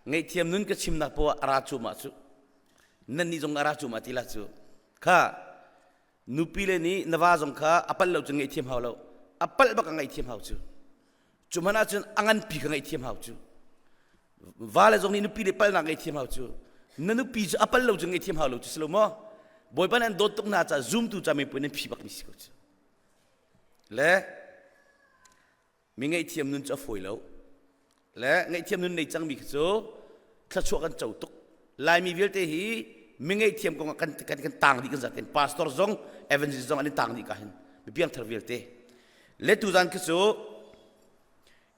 Ngaihthiam nun ka chimnak poah a ra cuahmah cu. Nan nih zong a ra cuahmah ti la cu. Kha nupi le nih na va zong kha a palh lo cun ngaihthiam hau lo. A palh bak a ngaihthiam hau cu. Cu hmanh ahcun a nganpi kha ngaihthiam hau cu. Va le zong nih nupi le palhnak ngaihthiam hau cu. Na nupi cu a palh lo cun ngaihthiam hau lo cu si lo maw? Bawipa nih an dawt tuk hna caah zumtu ca miphun nan phi bakmi si ko cu. Le mi ngaihthiam nun cu a fawi lo. Le ngaihthiam nun nei cangmi khi cu thluachuah kan co tuk. Laimi vialte hi mi ngaihthiam kong ah kan kan kan tang dih kan zaten pastor zong evangelist zong an in tang dih ka hin mi piangthar vialte. Le tuzan khi cu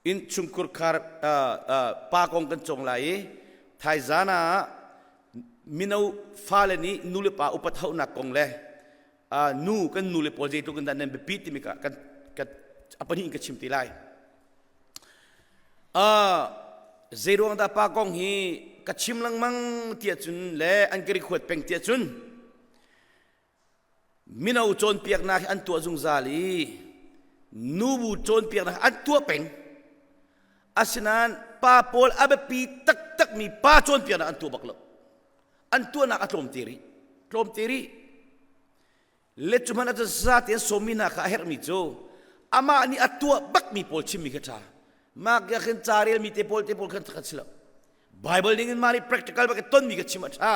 innchungkhur khar pa kong kan cawng lai i thaizan ah mino fale nih nu le pa upat hauhnak kong le nu kan nu le pawl zeitluk in dah nan biapit timi ka kan kan a pahnih in ka chim ti lai. Zeiruang dah pa kong hi ka chim lengmang tiah cun le an ka rikhuat peng tiah cun mino cawnpiaknak hi an tuah zungzal i nubu cawnpiaknak an tuah peng. Asinain pa pawl a biapi taktakmi pa cawnpiaknak an tuah bak lo. An tuahnak a tlawm te rih. Tlawm te rih. Le cu hmanh a za tein sawmmi hna kha a herhmi cu amah nih a tuah bakmi pawl chimmi kha ṭha. Mah khin ca relmi te pawl te pawl khan kha si lo. Bible ning in mah nih practical bak tonmi ka chim a ṭha.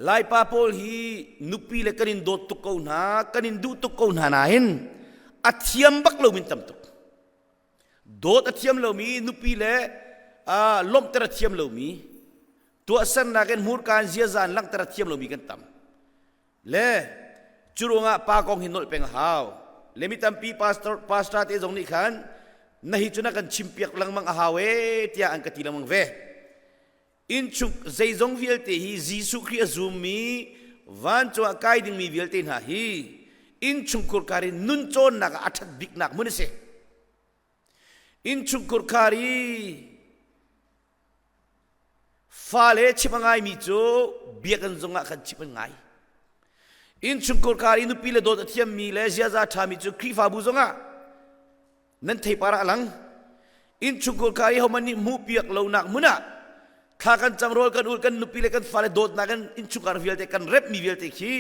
Laipa pawl hi nupi le kan in dawt tuk ko hna, kan in duh tuk ko hna nain a thiam bak lo min tam tuk. Dawt a thiam lomi nupi le lawmhter a thiam lomi, tuahsernak in hmurka in ziaza in langhter a thiam lomi kan tam. Le cu ruangah pa kong hi nolh peng a hau. Le mi tampi pastor pastor te zong nih khan na hi cu na kan chimpiak lengmang a hau ee tiah an ka ti lengmang ve. Innchung zeizong vialte hi Jesuh Khrih a zummi vancung ah kai dingmi vialte hna hi innchungkhur kar in nun cawnnak ah a ṭhat biknak hmun a si. Innchungkhur khar i fale chim a ngaimi cu biakinn zungah khan chim an ngai. Innchungkhur khar i nupi le dawt a thiammi le ziaza ṭhami cu Khrihfabu zongah nan theipar ah a lang. Innchungkhur khar i hohmanh nih hmuhpiak lonak hmun ah thla kan cam rawl kan ul kan nupi le kan fale dawtnak in innchungkhar vialte kan repmi vialte khi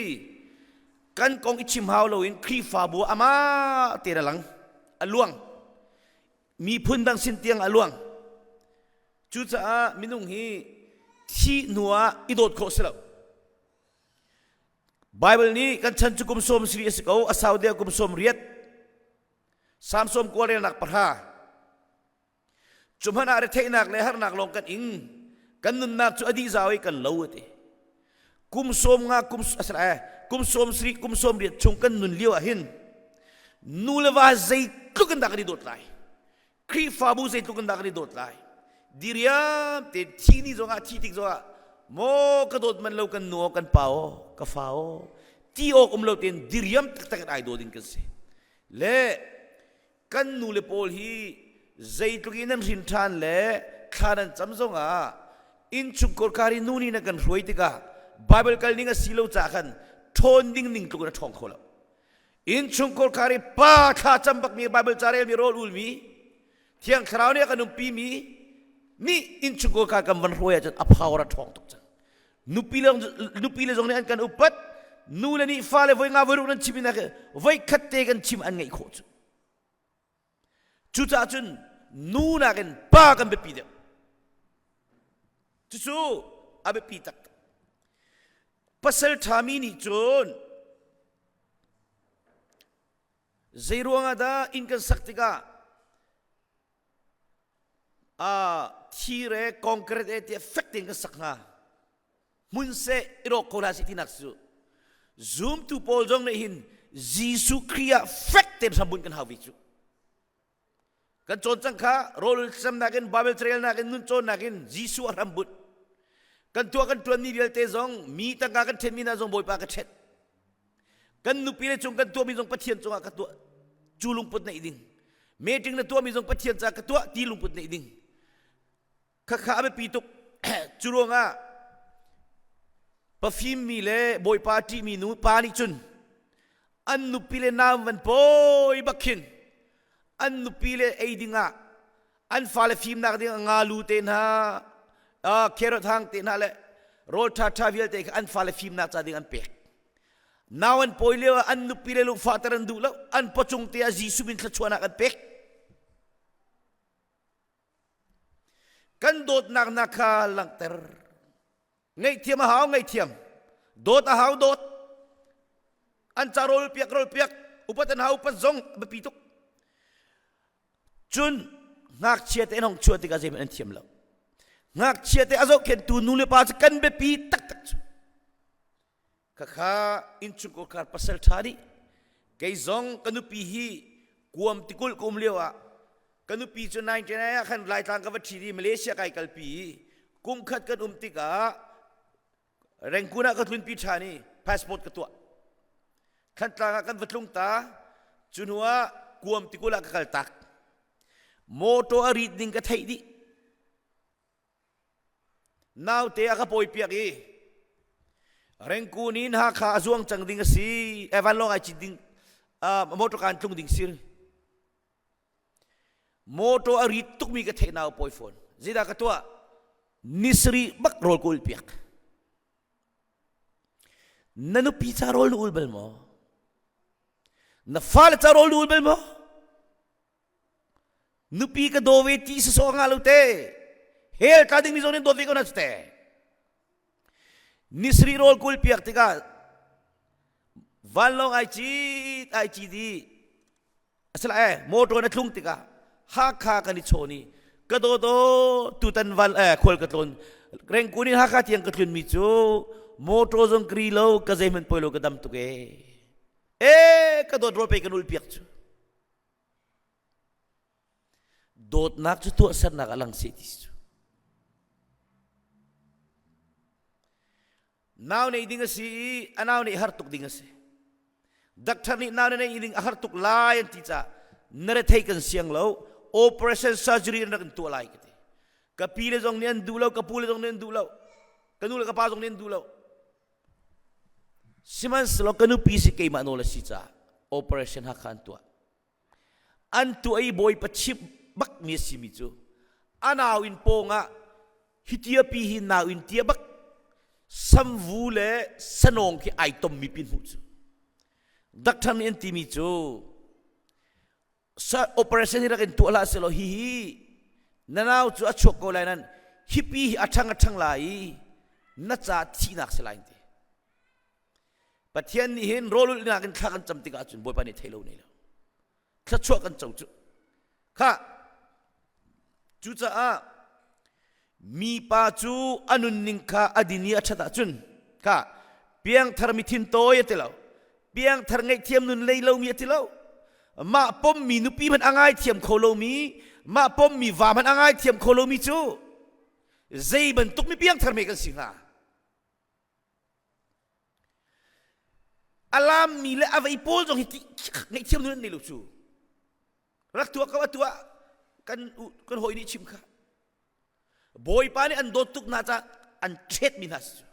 kan kong i chim hau loin Khrihfabu amah tein a lang a luang miphun dang sin tiang a luang cucaah minung hi thih hnu ah i dawt khawh si lo Bible nih kan chan cu kum sawm siri a si ko a sau deuh kum sawm riat Samsom kualrelnak pahra cu hmanh ah retheihnak le harnak lawng kan ing kan nunnak cu a dih zau i kan lo ati kum sawm nga kum asala kum sawm sri kum sawm riat chung kan nun lio ah hin nu le va zeitluk in dah kan i dawt lai Khrihfabu zeitluk in dah kan i dawt lai diriam te thi ni zongah thi tik zongah maw ka dawt man lo kan nu aw kan pa aw ka fa aw ti awk um lo tein diriam taktak in ai daw ding kan si le kan nu le pawl hi zeitluk in nan hrin ṭhan le thla nan cam zongah innchungkhar kar i nu nih nan kan hruai tikah Bible kal ning a si lo ca khan ṭhawn ding ning tluk in a ṭhawng kho lo innchungkhar kar i pa thla cam bakmi Bible ca relmi rawl ulmi Thiang Thlarau nih a kan umpi mi nih innchungkhar kar kan van hruai ahcun a power a ṭhawng tuk cang nupi le nupi le zong nih an kan upat nu le nih fale voi nga voi ruk nan chim in voi khat te kan chim an ngeih khawh cu cucaah cun nu nakin pa kan biapi deuh cucu a biapi tak pasal ṭhami nih cun zei ruangah dah inn kan sak tikah thir e concrete e tiah fek tein kan sak hnga hmun seh i rawk ko hlah sih tinak cu zumtu pawl zong nih hin Jesuh Khrih ah fek tein hrambunh kan hau ve cu kan cawn cang kha rawl samnak in Bible carelnak in nun cawnnak in Jesuh a hrambunh kan tuah kan tuanmi vialte zong mi tangka kan ṭhenmi hna zong Bawipa ka ṭhen kan nupi le cung kan tuahmi zong Pathian cungah ka tuah cu lungput neih ding meeting na tuahmi zong Pathian caah ka tuah ti lungput neih ding khakha a biapi tuk cu ruangah pafimmi le bawipa ṭihmi nu pa nih cun an nupi le nau van pawi bak khin an nupi le ei dingah an fale fimnak ding ngalu te hna. Carrot hang te hna le rawl ṭha ṭha vialte kha an fale fimnak ca ding an pek. Nau an pawi lio ah an nupi le lungfahter an duh lo. An pawcung te ah Jesuh min thluachuahnak an pek. Kan dawtnak na kha langhter. Ngaihthiam a hau ngaihthiam. Dawt a hau dawt. An ca rawl piak rawl piak. Upat an hau upat zong biapi tuk. Cun ngakchia te an hong chuah tikah zeihmanh an thiam lo. Ngakchia te a zohkhenhtu nu le pa cu kan biapi taktak cu. Khakha innchungkhar pasal ṭha nih kei zong ka nupi hi kuam tikulh ka um lio ah ka nupi cu 99 ah khan Laitlang ka va ṭhi i Malaysia kai kalpi i kum khat kan um tikah Rangoon ah ka tlunpi ṭhan i passport ka tuah. Thantlang ah kan va tlung ta. Cu hnu ah kuam tikulh ah ka kal tak. Motor a rit ding ka theih dih. Naute a ka pawi piak i Rangoon in Hakha a zuang cang ding a si. Eh, vanlawng ai cit ding, uh, motor kaan tlung ding si. Motor a rit tukmi ka theih nau pawi fawn. Zeidah ka tuah? Nisri bak rawl ka ul piak. Na nupi ca rawl na ul bal maw? Na fale ca rawl na ul bal maw? Nupi ka daw ve ti sasawh nga lo te. Hell tla dingmi zong nih dawt ve ko na cu te. Nisri rawl kul piak tikah vanlawng ai cit ai cit i asila eh motor na tlung tikah Hakha kan i chawn i ka dawdaw tutan van eh khual ka tlawn Rengkun in Hakha tiang ka tlun mi cu motor zong kri lo ka zeihmanh poi lo ka dam tuk e e ka dawt rawl pe kan ul piak cu Dawtnak cu tuahsernak a lang seh ti cu. Nau nei ding a si i a nau nih har tuk ding a si. Doctor nih nau na nei ding a har tuk lai an ti caah na rethei kan siang lo operation surgery an rak in tuah lai ka ti. Ka pi le zong nih an duh lo, ka pu le zong nih an duh lo, ka nu le ka pa zong nih an duh lo. Sihmanhsehlaw ka nupi si keimah nawl a si caah operation Hakha an tuah. An tuah i Bawipa chimh bakmi a simi cu a nau inn pawngah hi tia pi hi nau inn tia bak samvu le sanawng khi ai tommi pin hmuh cu doctor nih an timi cu operation hi rak in tuah hlah selaw hihi na nau cu a chuak ko lai nan hipi hi a ṭhang a ṭhang lai i na ca thihnak si lai ti Pathian nih hin rawlulhnak in thla kan cam tikah cun Bawipa nih thei lo nei lo. Thluachuah kan co cu. Kha cucaah mipa cu a nunning kha a din i a ṭhat ahcun kha piangthar mi thintawi a ti lo piangthar ngaihthiam nun lei lomi a ti lo mah pommi nupi hmanh a ngaithiam kho lomi mah pommi va hmanh a ngaithiam kho lomi cu zei bantuk mi piangthar me kan si hnga A laammi le a vei pawl zong hi ngaihthiam nun an nei lo cu. Rak tuah ko a tuah kan kan hawi nih chim kha. Bawipa nih an dawt tuk hna caah an ṭhetmi hna si cu.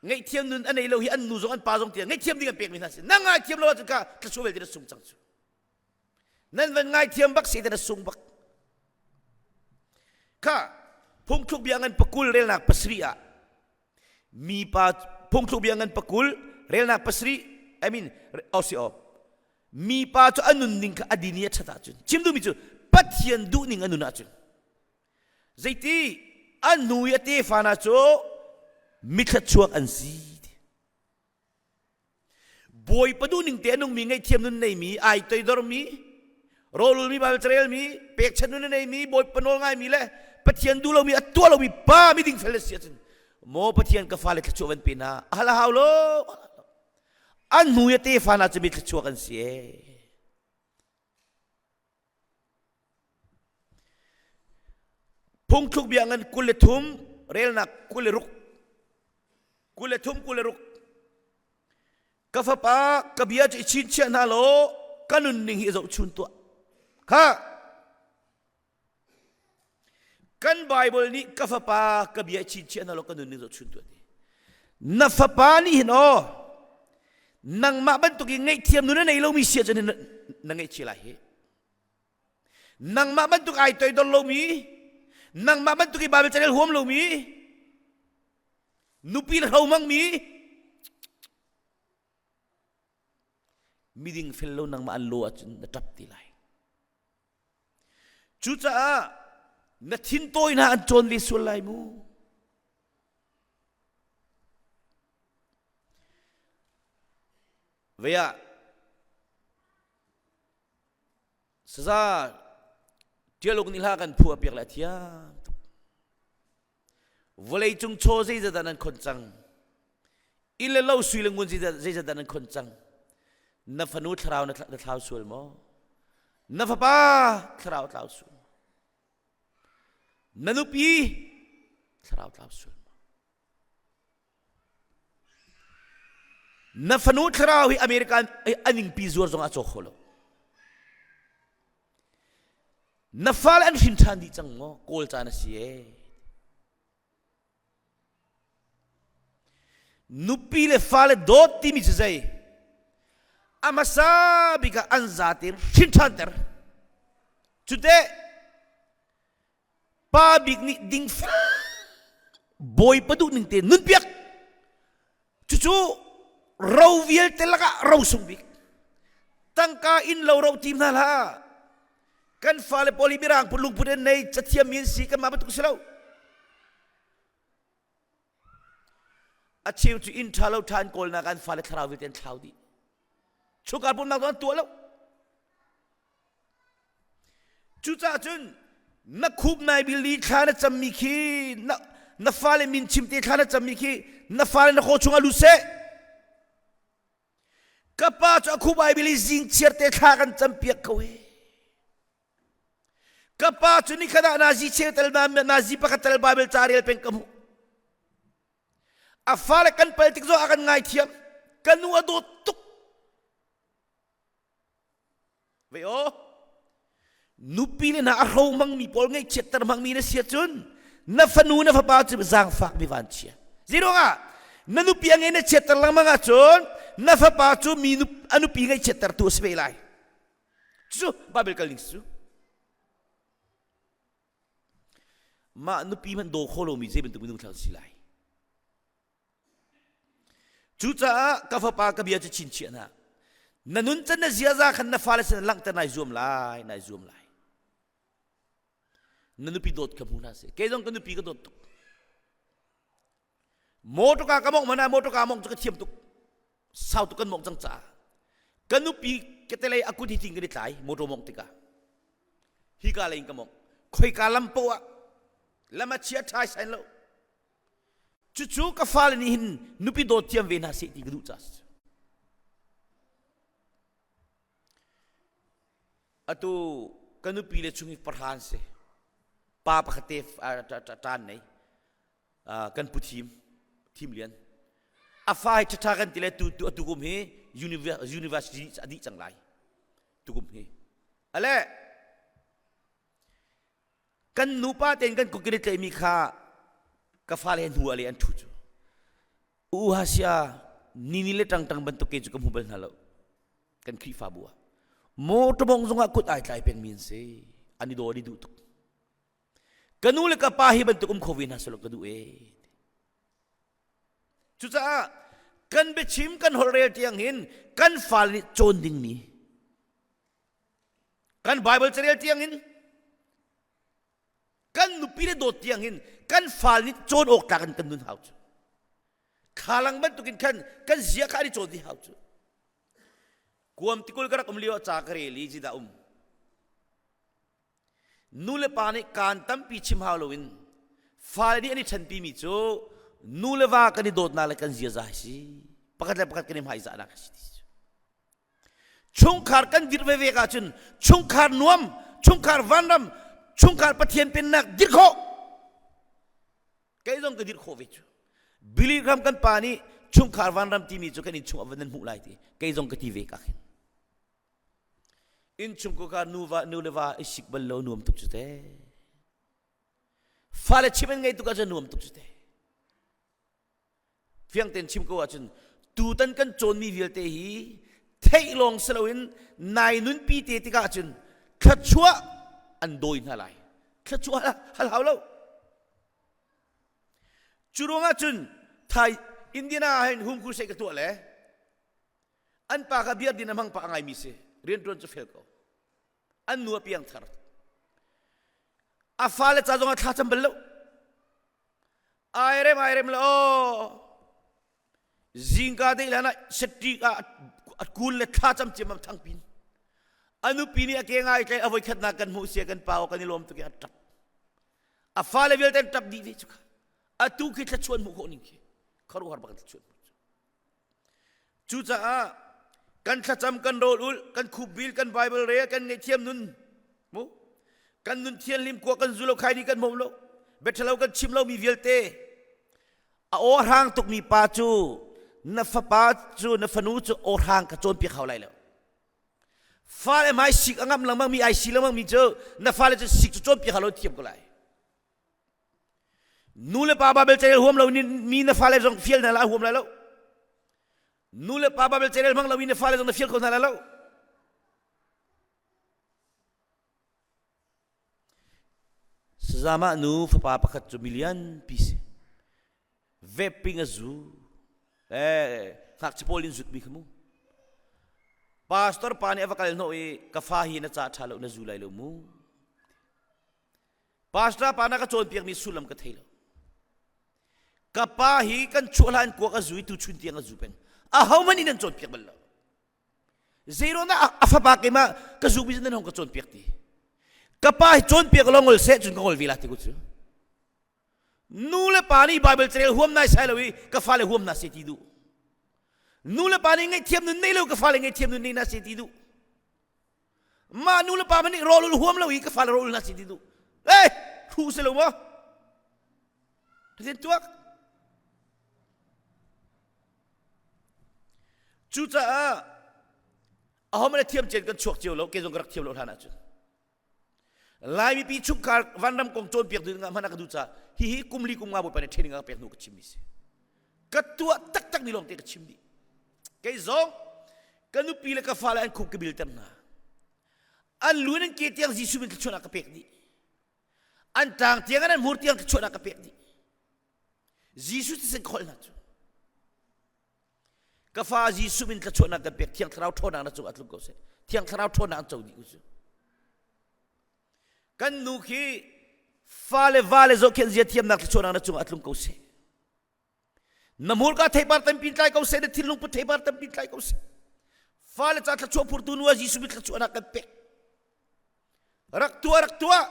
Ngaihthiam nun a nei lo hi an nu zong an pa zong tiah ngaihthiam ding an pekmi hna si. Na ngaithiam lo ahcun kha thluachuah vialte na sung cang cu. Nan van ngaithiam bak si na sung bak. Kha phungthluk bia ngan pakul relnak pasarih ah mipa phungthluk bia ngan pakul relnak pasarih I mean oh si oh mipa cu a nunning kha a din i a ṭhat ahcun chim duhmi cu Pathian duhning a nun ahcun zeiti a hnu i a tefa hna cu mithluachuak an si Bawipa duhning te a nungmi ngaihthiam nun neimi ai toidormi rawlulmi Baibal carelmi pekchanh nun a neimi Bawipa nawl ngaimi le Pathian duh lomi a tuah lomi pa mi dingfel na si ahcun maw Pathian ka fale thluachuah van pe hna a hal a hau lo an hnu i a tefa hna cu mi thluachuak an si ee Phungthluk bia ngan 23 relnak 26 23 26 Ka fapa ka bia cu i chinchiah hna law ka nunning hi zohchun tuah. Kha kan Bible nih ka fapa ka bia i chinchiah hna law ka nunning zohchun tuah ti. Na fapa nih hin aw nangmah bantuk in ngaihthiam nun a nei lomi si ahcun na ngaihchia lai hi. Nangmah bantuk ai toidor lomi, Nangmah bantuk i Bible carel huam lomi, nupi le hro hmangmi, miding fel lo nangmah an lo ahcun na ṭap ti lai. Cucaah na thintawi hna an cawn ve sual lai mu. Vei ah saza ṭialuk nih hla kan phuah piak le a thiam tuk. Vawlei cung chaw zeizat dah nan khon cang? Inn le lo sui le ngun zeizat dah nan khon cang? Na fanu thlarau na thlau sual maw? Na fapa thlarau tlau sual maw? Na nupi thlarau tlau sual maw? Na fanu thlarau hi America a ningpi zuar zong a caw kho lo. Na fale an hrin ṭhan dih cang maw? Kawl caan a si ee. Nupi le fale dawt timi cu zei? A hmasa bik ah an zate hrin ṭhanter. Cuteh pa bik nih dingfel bawipa duh ning te nunpiak cucu ro vialte lakah ro sung bik tangka inn lo ro tim hna hlah kan fale pawl hi mirang put lungput an nei cathiam mi an si kan mah bantuk si lo a cheu cu inn ṭha lo ṭha an kawlnak an fale thlarau vialte an thlau dih chungkhar pumnak an tuah lo Cucaah cun na khup nai bil i thla na cammi khi na, na fale min chim te thla na cammi khi na fale na khaw chungah lut seh. Ka pa cu a khup ai bil i zing chiar te thla kan campiak ko hi. Ka pa cu nikhat ah nazi cheu tel nazi pakhat tel Bible ca rel peng ka hmuh. A fale kan pal tik zong a kan ngaithiam. Ka nu a dawt tuk. Ve aw. Nupi le hna a hro hmangmi pawl ngaihchiatter hmangmi na si ahcun na fanu na fapa cu zaangfak mi vanchia. Zeiruangah na nupi a ngei na chiatter lengmang ahcun na fapa cu mi a nupi ngaihchiattertu a si ve lai. Cu Bible kal ning cu. Mah nupi hmanh daw kho lomi zei bantuk minung thlang si lai. Cucaah ka fapa ka bia cu chinchiah hna. Na nuncan na ziaza khan na fale sin langhter nai zuam lai, nai zuam lai. Na nupi dawt kha hmu hna seh. Kei zong ka nupi ka dawt tuk. Motor ka mong mana motor ka mong cu ka thiam tuk. Sau tuk kan mong cang caah. Ka nupi ka telei a kut hi ting kan i tlai motor mong tikah. Hi ka lei in ka mong. Khoika lam poah lam a chia ṭhai sain lo. Cucu ka fale nih hin nupi dawt thiam ve hna seh ti ka duh caah si. Atu ka nupi le chung hi pahra an si. Pa pakhat te ṭan nei. Kan pu thim, thim lian. A fa hi ṭhaṭha kan ti le tu tu atu kum hi university a dih cang lai. Tukum hi. Ale Kan nupa tein kan kut kan i tlaihmi kha ka fale he hnu ah le an ṭhu cu. U hasia nini le ṭangṭang bantuk ke cu ka hmu bal hna lo. Kan Khrihfabu ah. Motor bong zongah kut ai tlai pengmi an si. An i daw an i duh tuk. Ka nu le ka pa hi bantuk um kho ve hna selaw ka duh ee. Cucaah kan biachim kan holhrel tiang hin kan fale nih cawn dingmi Kan Bible carel tiangin kan nupi le dawt tiangin kan fal nih cawn awk tlak in kan nun hau cu. Khalang bantukin khan kan zia kha an i cawn dih hau cu. Kuam tikul ka rak um lio ah ca ka rel i zidah um. Nu le pa nih kaan tampi chim hau loin fale nih an i ṭhenpimi cu nu le va kan i dawtnak le kan ziaza hi si. Pakhat le pakhat kan i hmaizahnak a si ti cu. Chungkhar kan dirh veve ahcun chungkhar nuam, chungkhar vanram, chungkhar Pathian pennak dirh khawh. Kei zong ka dirh khawh ve cu. Billy Graham kan pa nih chungkhar vanram timi cu kan innchung ah van nan hmuh lai ti. Kei zong ka ti ve ka khin. Innchung ko ka nuva nu le va i sik bal lo nuam tuk cu te. Fale chim an ngei tuk ahcun nuam tuk cu te. Fiang tein chim ko ahcun tutan kan cawnmi vialte hi theih lawng si loin nai nunpi te tikah cun thluachuah an dawi hna lai. Thluachuah hal hau lo. Cu ruangah cun Thai Indiana ah hin home crusade ka tuah le an pa kha beer din a hmang pa a ngaimi si rianṭuan cu fel ko. An nu a piang thar. A fale ca zong ah thla cam bal lo. Ai rem ai rem lo zingka dei lan ah setrik ah a kul le thla cam ciam am thang pin a nupi nih a ke ngai tlai a voi khatnak kan hmuh sia kan pa kan i lawm tuk i a ṭap a fale vialte an ṭap dih ve cu atu khi thlachuan hmuh khawh ning khi khuaruahhar bak thlachuan hmuh Cucaah kan thlacam kan rawl ulh kan khupbil kan Bible rel kan ngaihthiam nun mu kan nun thianhlim kua kan zu lo khai ni kan hmom lo biathalo kan chim lo mi vialte a aw hrang tukmi pa cu na fapa cu na fanu cu aw hrang ka cawnpiak hau lai lo fale hmai sik a ngam lengmang mi ai si lengmang mi cu na fale cu sik cu cawnpiak hau lo thiam ko lai Nu le pa Bible carel huam lo mi na fale zong fial hna la huam lai lo. Nu le pa Bible carel hmang lo mi na fale zong na fial kho hna lai lo. Sazamah nu fapa pakhat cu milian pi si. Vaping a zu. Eh, ngakchia pawl in zut mi kha mu. Pastor pa nih a va kal hnawh i ka fa hi na ca ṭha lo na zu lai lo mu. Pastor pa na ka cawnpiakmi sullam ka thei lo. Ka pa hi kan chuah hlan kuak a zu i tuchun tiang a zu peng. Ahohmanh in an cawnpiak bal lo. Zeiruang dah a fapa keimah ka zu mi nan hong ka cawnpiak ti. Ka pa hi cawnpiak lo ngol seh cun ka ngol ve la ti ku cu. Nu le pa nih Bible carel huam nai sai lo i ka fale huam na se ti duh. Nu le pa nih ngaihthiam nun nei lo ka fale ngaihthiam nun nei na se ti duh. Mah nu le pa nih rawl ul huam lo i ka fale rawl ul na si ti duh. Eh, hru si lo maw? Tin tuak. Cucaah ahom le thiam cen kan chuak cio lo ke zong ka rak thiam lo hlan ahcun. Lai mipi chungkhar vanram kong cawnpiak ding ah hman a ka duh caah hihi kum li kum nga bawipa nih training a ka pek hnu ka chimmi si. Ka tuah taktak ni lawng te ka chim dih. Kei zong ka nupi le ka fale an khuk ka bilter hna. An lu in an ke tiang Jesuh min thluachuahnak ka pek dih. An tang tiang an hmur tiang thluachuahnak ka pek dih. Jesuh thisen kholh hna cu. Ka fa Jesuh min thluachuahnak kan pek Thiang Thlarau ṭhawnnak na cung ah tlung ko seh. Thiang Thlarau ṭhawnnak an co dih ku cu. Kan nu khi fale vale zohkhenh zia thiamnak thluachuahnak na cung ah tlung ko seh. Na hmurka theipar tampi tlai ko seh, na thinlung put theipar tampi tlai ko seh. Fale ca thluachuah phurtu nu ah Jesuh min thluachuahnak kan pek. Rak tuah, rak tuah.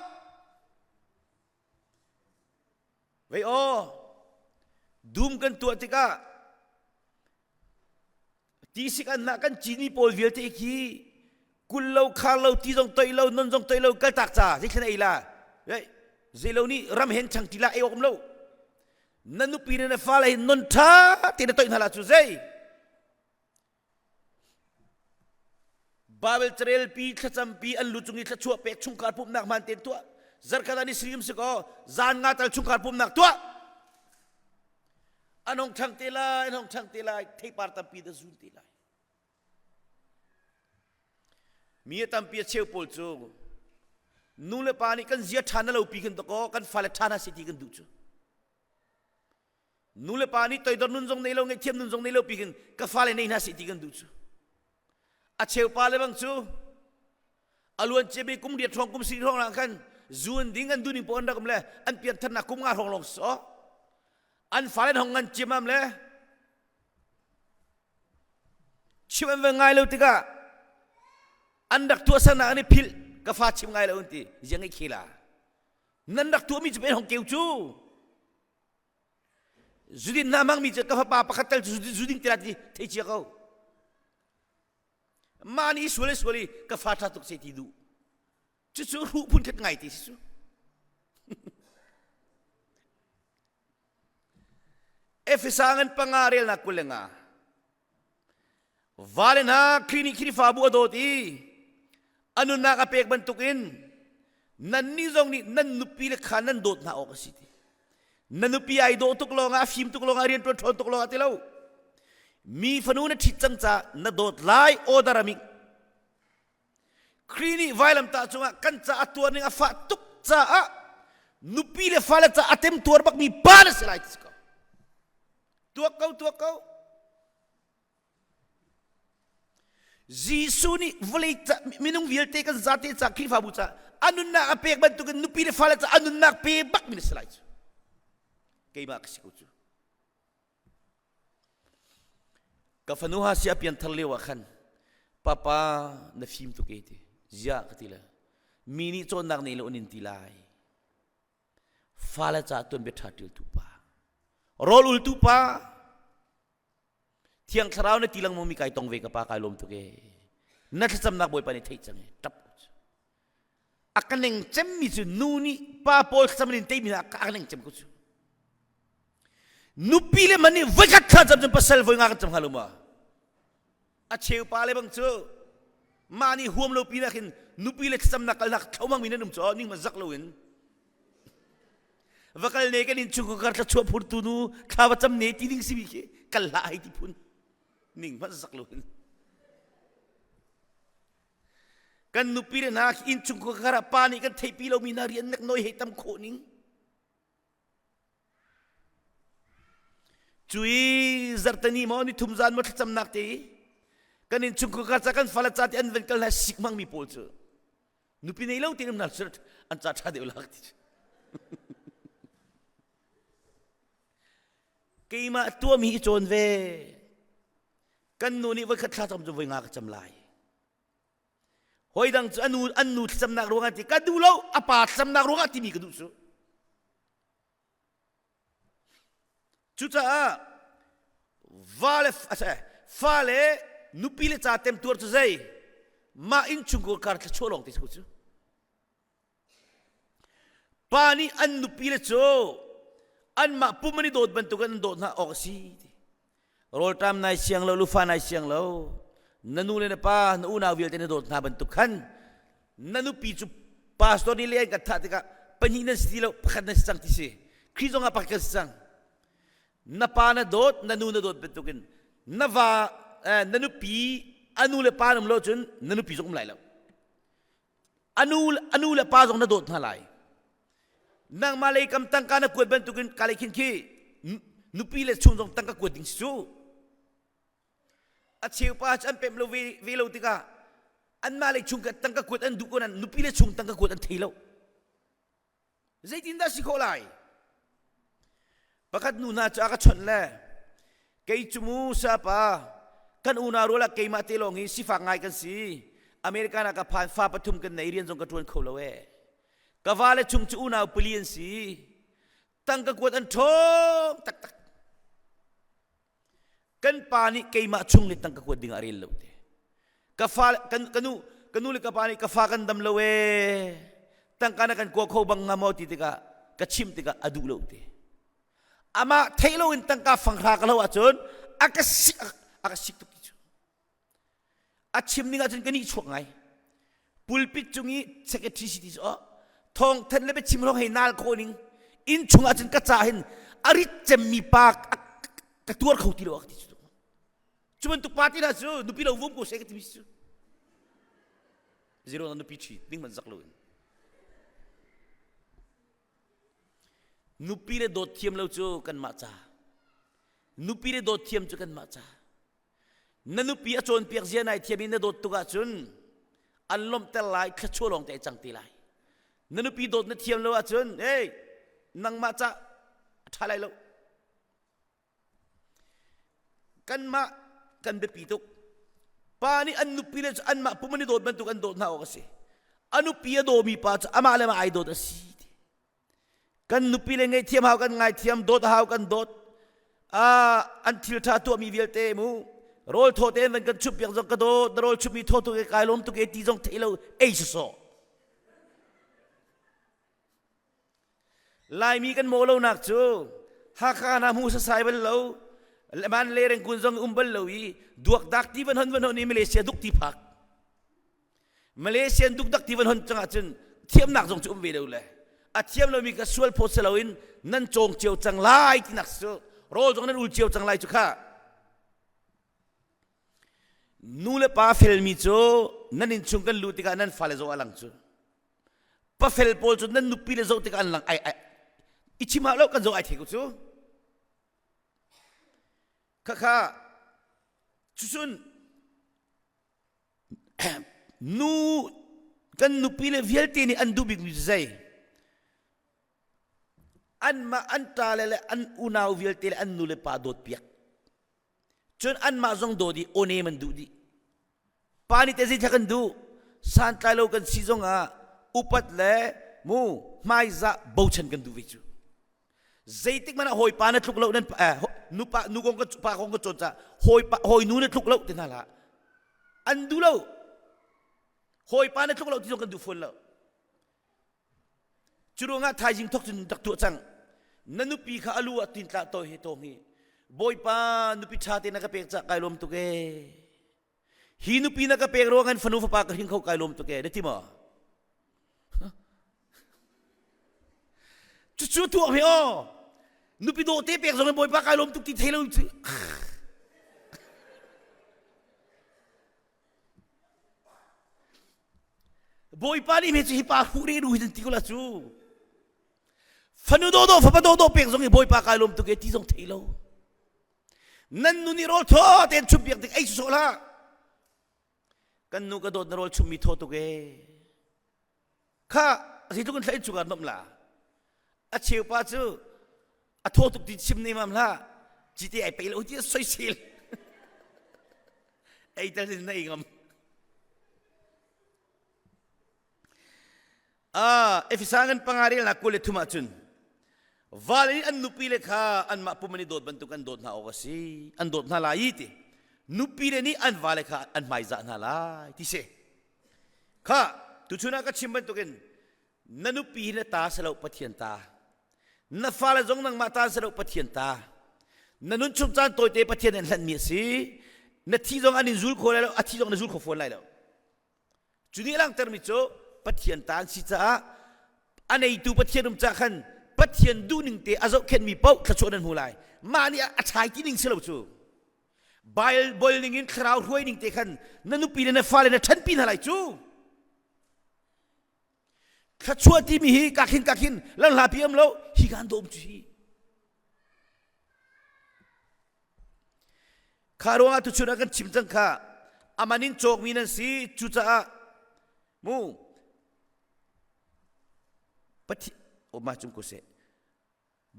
Vei aw, dum kan tuah tikah tisik an nah kan cini pawl vialte khi kul lo khar lo ti zong toih lo non zong toih lo kaltak ca zeithlen ei la zeilo nih ram hen chang ti la ei awk um lo na nupi le na fale hin non ṭha te na toih hna la cu zei Bible carelpi thlacampi an lu cung i thluachuah pek chungkhar pumhnak hmaan tein tuah zarkhat ah ni sirim si kaw zan nga tal chungkhar pumhnak tuah an hong ṭhang te lai an hong ṭhang te lai theipar tampi da zun te lai mi a tampi a cheu pawl cu nu le pa nih kan zia ṭha na lo pi khin to kan fale ṭha hna si ti kan duh cu Nu le pa nih toidor nun zong nei lo ngaihthiam nun zong nei lo pi khin ka fale nei hna sih ti kan duh cu. A cheu pa le bang cu a luan ciami kum riat hrawng kum si hrawng ah khan zuan ding an duh ning paoh an rak um le an piantharnak kum nga hrawng lawng so an fale hong ngan ciamam le chim an va ngai lo tikah an rak tuahsernak an i philh ka fa chim ngai lo an ti ziang i khila nan rak tuahmi cu pen hong keu cu Zudin hna hmangmi cu ka fapa pakhat tal cu zuding ti ti thei cia ko. Mah nih sual i sual i ka fa ṭha tuk se ti duh. Cucu hruh phun khat ngai ti si cu. Efesa ngan panga relnak 25. Vale hna Khrih nih Khrihfabu a dawt i a nunnak a pek bantukin nannih zong nih nan nupi le kha nan dawt hna awk a si ti. Na nupi ai dawh tuk lawngah a fim tuk lawngah rianṭuan ṭhawn tuk lawngah ti lo. Mi fanu na ṭhit cang caah na dawt lai order a ming. Khrih nih vailamtah cungah kan caah a tuar ning a fah tuk caah. Nupi le fale ca a temtuar bakmi pa na si lai ti si ko. Tuak ko, tuak ko. Jesuh nih vawlei ca minung vialte kan zate ca Khrihfabu ca a nunnak a pek bantukin nupi le fale ca a nunnak pe bak mi na si lai cu. Keimah ka si ko cu. Ka fanu ha si a pianthar lio ah khan papa na fim tuk e ti ziah ka ti le mi nih cawnnak nei lo an in ti lai. Fale ca tuanbia ṭha ṭialtu pa rawl ultu pa Thiang Thlarau na ti lengmang mi kai tong ve ka pa kai lawm tuk e. Na thlacamnak Bawipa nih theih cang e. Tap. A ka neng cemmi cu nu nih pa pawl thlacam in teimi a ka neng cem ko cu. Nupi le man nih voikhat thla cam cun pasal voi nga kan cam hnga lo ma? A cheu pa le bang cu mah nih huam lo pi nak hin nupi le thlacamnak kalnak thlomang mi nan um cu ning ma zak lo in va kal ne kan innchung kar thla chuah phurtu nu thla va cam ne ti ding simi khi kal hlah hei ti phun ning hmanh zak lo in kan nupi le hna innchung kar ah pa nih kan theihpi lomi hna rian nek noi hei tam khawh ning cui zartani maw ni thum zan maw thlacamnak te kan innchung kar ca kan fala ca ti an van kal hna sik hmangmi pawl cu Nupi nei lo tein um hna an ca ṭha deuh lak ti Keimah tuahmi i cawn ve. Kan nu nih voikhat thla cam cu voi nga ka cam lai. Hoi dang cu anu an nu thlacamnak ruangah ti ka duh lo a pa thlacamnak ruangah timi ka duh cu. Cucaah va le fa le nupi le ca temtuar cu zei mah innchungkhar kar thluachuah lawng te si ko cu. Pa nih an nupi le cu anmah pum an i dawt bantuk in an dawt hna awk a si. Rawlṭam nai siang lo, lufa nai siang lo, na nu le na pa, na unau vialte na dawt hna bantuk khan na nupi cu pastor nih le an kan thah tikah pahnih nan si ti lo, pakhat nan si cang ti si. Khrih zong ah pakhat kan si cang. Na pa na dawt, na nu na dawt bantukin na va eh, na nupi a nu le pa um lo cun na nupi zong um lai lo. Anu anu le pa zong na dawt hna lai. Nangmah lei kam tangka na kuat bantukin ka lei khin khi nupi le chung zong tangka kuat ding si cu. A cheu pa cu an pemh lo ve, ve lo tikah anmah lei chung tangka kuat an duh ko nan nupi le chung tangka kuat an thei lo. Zeitindah si khawh lai? Pakhat nu hna cu a ka chawnh le kei cu mu sapa kan unau rual ah keimah te lawng hi sifak ngai kan si. American ah ka phan fa pathum kan nei rian zong ka ṭuan kho lo ee. Ka va le chung cu unau pali an si. Tangka kuat an ṭhawng taktak. Kan pa nih keimah chung le tangka kuat ding ah rel lo te. Ka fa kan ka nu ka nu le ka pa nih ka fa kan dam lo ee. Tangka na kan kua kho bang nga maw ti tikah ka chim tikah a duh lo te. Amah theih lo in tangka fanghra ka lo ahcun a ka sik a ka sik tuk ti cu. A chim ning ahcun ka nih chuak ngai. Pulpit cung i secretary si ti cu thawng thanh le biachim lawng hei nal khawh ning inn chung ahcun ka ca hin a rit cemmi pa ka tuar kho ti lo a ti cu. Cu bantuk pa ti hna cu nupi lo vum ko seh ka timi cu. Zero na nupi ṭhi ding man zak lo in. Nupi le dawt thiam lo cu kanmah ca. Nupi le dawt thiam cu kanmah ca. Na nupi a cawnpiak zia nai thiam i na dawt tuk ahcun an lawmhter lai thluachuah lawng te ai cang te lai. Na nupi dawt na thiam lo ahcun hey nangmah ca a ṭha lai lo. Kanmah kan biapi tuk. Pa nih an nupi le cu anmah pum an i dawt bantuk an dawt hna awk a si. A nupi a dawmi pa cu amah le amah ai dawt a si. Kan nupi le ngaihthiam hau kan ngaithiam, dawt hau kan dawt. An thil ṭha tuahmi vialte mu rawl thaw tein van kan chumh piak zong ka dawt, na rawl chumhmi thaw tuk e kai lawm tuk e ti zong thei lo ei sawsawh. Laimi kan mawh lonak cu Hakha hna hmu sasai bal lo, man le rengkun zong um bal lo i duakdak ti van hon van hon i Malaysia duk ti phak. Malaysian dukdak ti van hon cang ahcun thiamnak zong cu um ve lo le a thiam lomi kha sual phawt si loin nan cawng cio cang lai tinak cu rawl zong nan ul cio cang lai cu kha nu le pa felmi cu nan innchung kan luh tikah nan fale zong a lang cu. Pafel pawl cu nan nupi le zoh tikah an lang ai ai i chim hau lo kan zoh ai thei ko cu. Khakha cucun nu kan nupi le vialte nih an duh bikmi cu zei? Anmah an ṭale le an unau vialte le an nu le pa dawtpiak. Cun anmah zong daw dih, awnem an duh dih. Pa nih teh zeithla kan duh? Santlai lo kan si zongah upat le mu hmaizah bochan kan duh ve cu. Zeitik hmanh ah hawipa na tluk lo nan eh, nupa nu kong ka pa kong ka cawn ca hawipa hawinu na tluk lo ti hna hlah. An duh lo. Hawipa na tluk lo ti zong kan duh fawn lo. Cu ruangah thaizing thawk cun rak tuah cang. Na nupi kha alu ah tin tlah tawi he tawng hi. Bawipa nupi ṭha te na ka pek cah kai lawm tuk ee. Hi nupi na ka pek ruang in fanu fapa ka hring kho kai lawm tuk ee na ti maw? Cucu tuah hme aw. Nupi dawh te pek zong in Bawipa kai lawm tuk ti thei lo cu. Bawipa nih hme cu hi pa hruh re ru hi ti ko la cu. Fanu dawdawh fapa dawdawh pek zong i Bawipa kai lawm tuk e ti zong thei lo. Nan nu nih rawl thaw tein chum piak tik ei sawsawh hlah. Kan nu ka dawt na rawl chummi thaw tuk e. Kha zeitluk in thla in chungah nomh la. A cheu pa cu a thaw tuk ti chim ne mam hlah. Cite ai pei lo ti soisel. Ei tal in na ei ngam. Ah, Efesa ngan panga rel na kul le thum ahcun val in an nupi le kha anmah pum an i dawt bantuk an dawt hna awk a si an dawt hna lai ti nupi le nih an vale kha an hmaizah hna lai ti si Kha tuchun ah ka chim bantukin na nupi na ta si lo Pathian ta. Na fale zong nangmah ta si lo Pathian ta. Na nun chung caan tawite Pathian in hlanhmi a si. Na thi zong an in zul kho lai lo, a thi zong na zul kho fawn lai lo. Cu nih a langhtermi cu Pathian ta an si caah a neitu Pathian um cah khan Pathian duhning te a zohkhenhmi paoh thluachuah nan hmu lai. Mah nih a ṭhai ti ning si lo cu. Bible ning in thlarau hruai ning te khan na nupi le na fale na ṭhanpi hna lai cu. Thluachuah timi hi kakhin kakhin lamhlapi um lo hi kan dawm cu hi. Kha ruangah tuchun ah kan chim cang kha aman in cawkmi nan si cucaah mu Pathian oh ma cung ko seh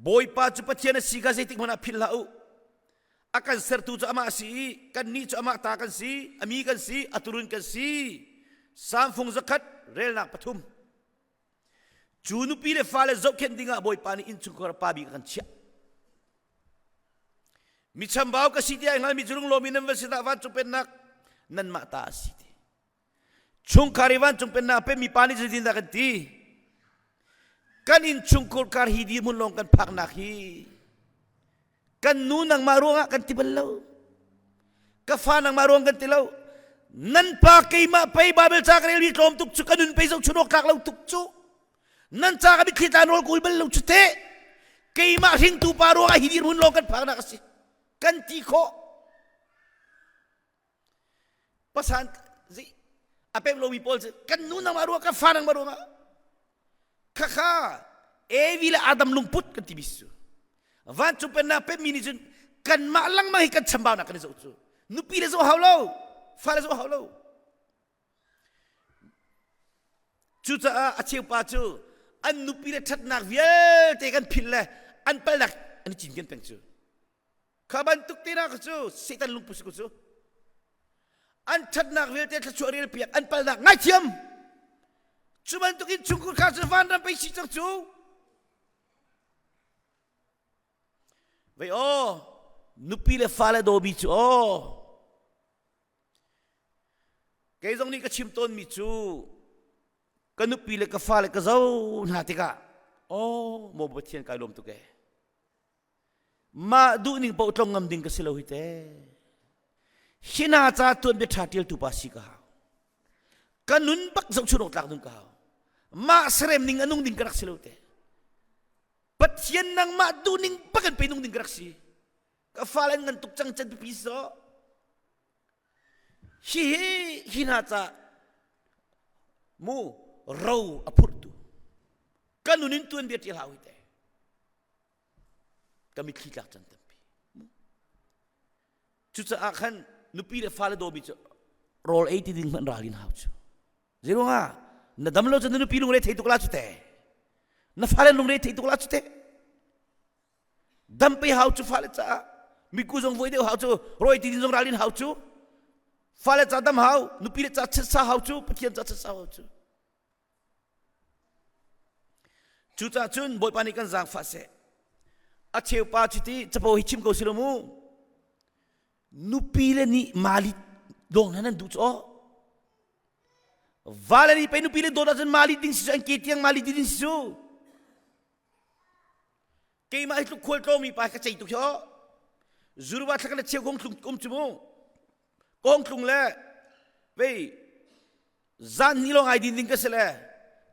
Bawipa cu Pathian a si kha zeitik hmanh ah philh hlah u. A kan sertu cu amah a si i kannih cu amah ta kan si, a mi kan si, a turun kan si. Samfung zakhat relnak pathum. Cu nupi le fale zohkhenh dingah Bawipa nih innchungkhar pa bik a kan chiah. Mi chambau ka si tiah i hngalmi cu lunglawm in nan va sinah vancung pennak nanmah ta a si ti. Chungkhar i vancung pennak a pemi pa nih zeitindah kan ti? Kan innchungkhar kar hi dirhmun lawng kan phaknak hi kan nu nangmah ruangah kan ti bal lo. Ka fa nangmah ruang kan ti lo. Nan pa keimah pei Bible ca ka relmi tlawm tuk cu ka nun pei zoh chun awk tlak lo tuk cu. Nan ca ka mitthli tla rawl kul bal lo cu te. Keimah hringtu pa ruangah hi dirhmun lawng kan phaknak a si. Kan ti khawh. Pasan zi a pem lomi pawl cu kan nu nangmah ruang kan fa nangmah ruangah khakha Evi le Adam lungput kan timi cu vancung pennak pemmi nih cun kanmah lengmang hi kan chambaunak kan i zoh cu nupi le zoh hau lo fale zoh hau lo cucaah a cheupa cu an nupi le ṭhatnak vialte kan philh le an palnak an i cinken peng cu Kha bantuk te na cu Satan lungput si ko cu. An ṭhatnak vialte thluachuah rel piak an palnak ngaithiam. Cu bantuk in chungkhur kha cu vanram pei si cang cu. Vei aw nupi le fale dawmi cu aw kei zong nih ka chim tawnmi cu ka nupi le ka fale ka zoh hna tikah aw maw Pathian kai lawm tuk ee Mah duhning paoh tlong ngam ding ka si lo hi te. Hi hna ca tuanbia ṭha ṭialtu pa si ka hau. Ka nun bak zohchun awk tlak nun ka hau. Mah serem ning a nung ding ka rak si lo te. Pathian nangmah duhning bak in pe nung ding ka rak si. Ka fale an ngan tuk cang can pipi so. Hi hi hi hna ca mu ro a phurtu. Ka nun in tuanbia ṭial hau hi te. Ka mitthli tlak can tampi. Cucaah khan nupi le fale dawmi cu rawl ei ti ding hmanh ral in hau cu. Zeiruangah na dam lo cun na nupi lungre thei tuk la cu te. Na fale lungre thei tuk la cu te. Dam pe hau cu fale caah miku zong voi deuh hau cu rawi ti ding zong ral in hau cu fale ca dam hau nupi le ca chetsa hau cu Pathian ca chetsa hau cu. Cucaah cun Bawipa nih kan zaangfah seh. A cheupa cu ti capo hi chim ko si lo mu. Nupi le nih mali dawng hna nan duh cu aw. Vale nih pei nupi le dawt ahcun mali ding si cu an ke tiang mali ding si cu. Keimah hi tluk khual tlawmi pa ka cei tuk hi aw. Zuruva thla kan le cheu kong tlung um cu mu. Kong tlung le vei Zan ni lawng ai din ding ka si le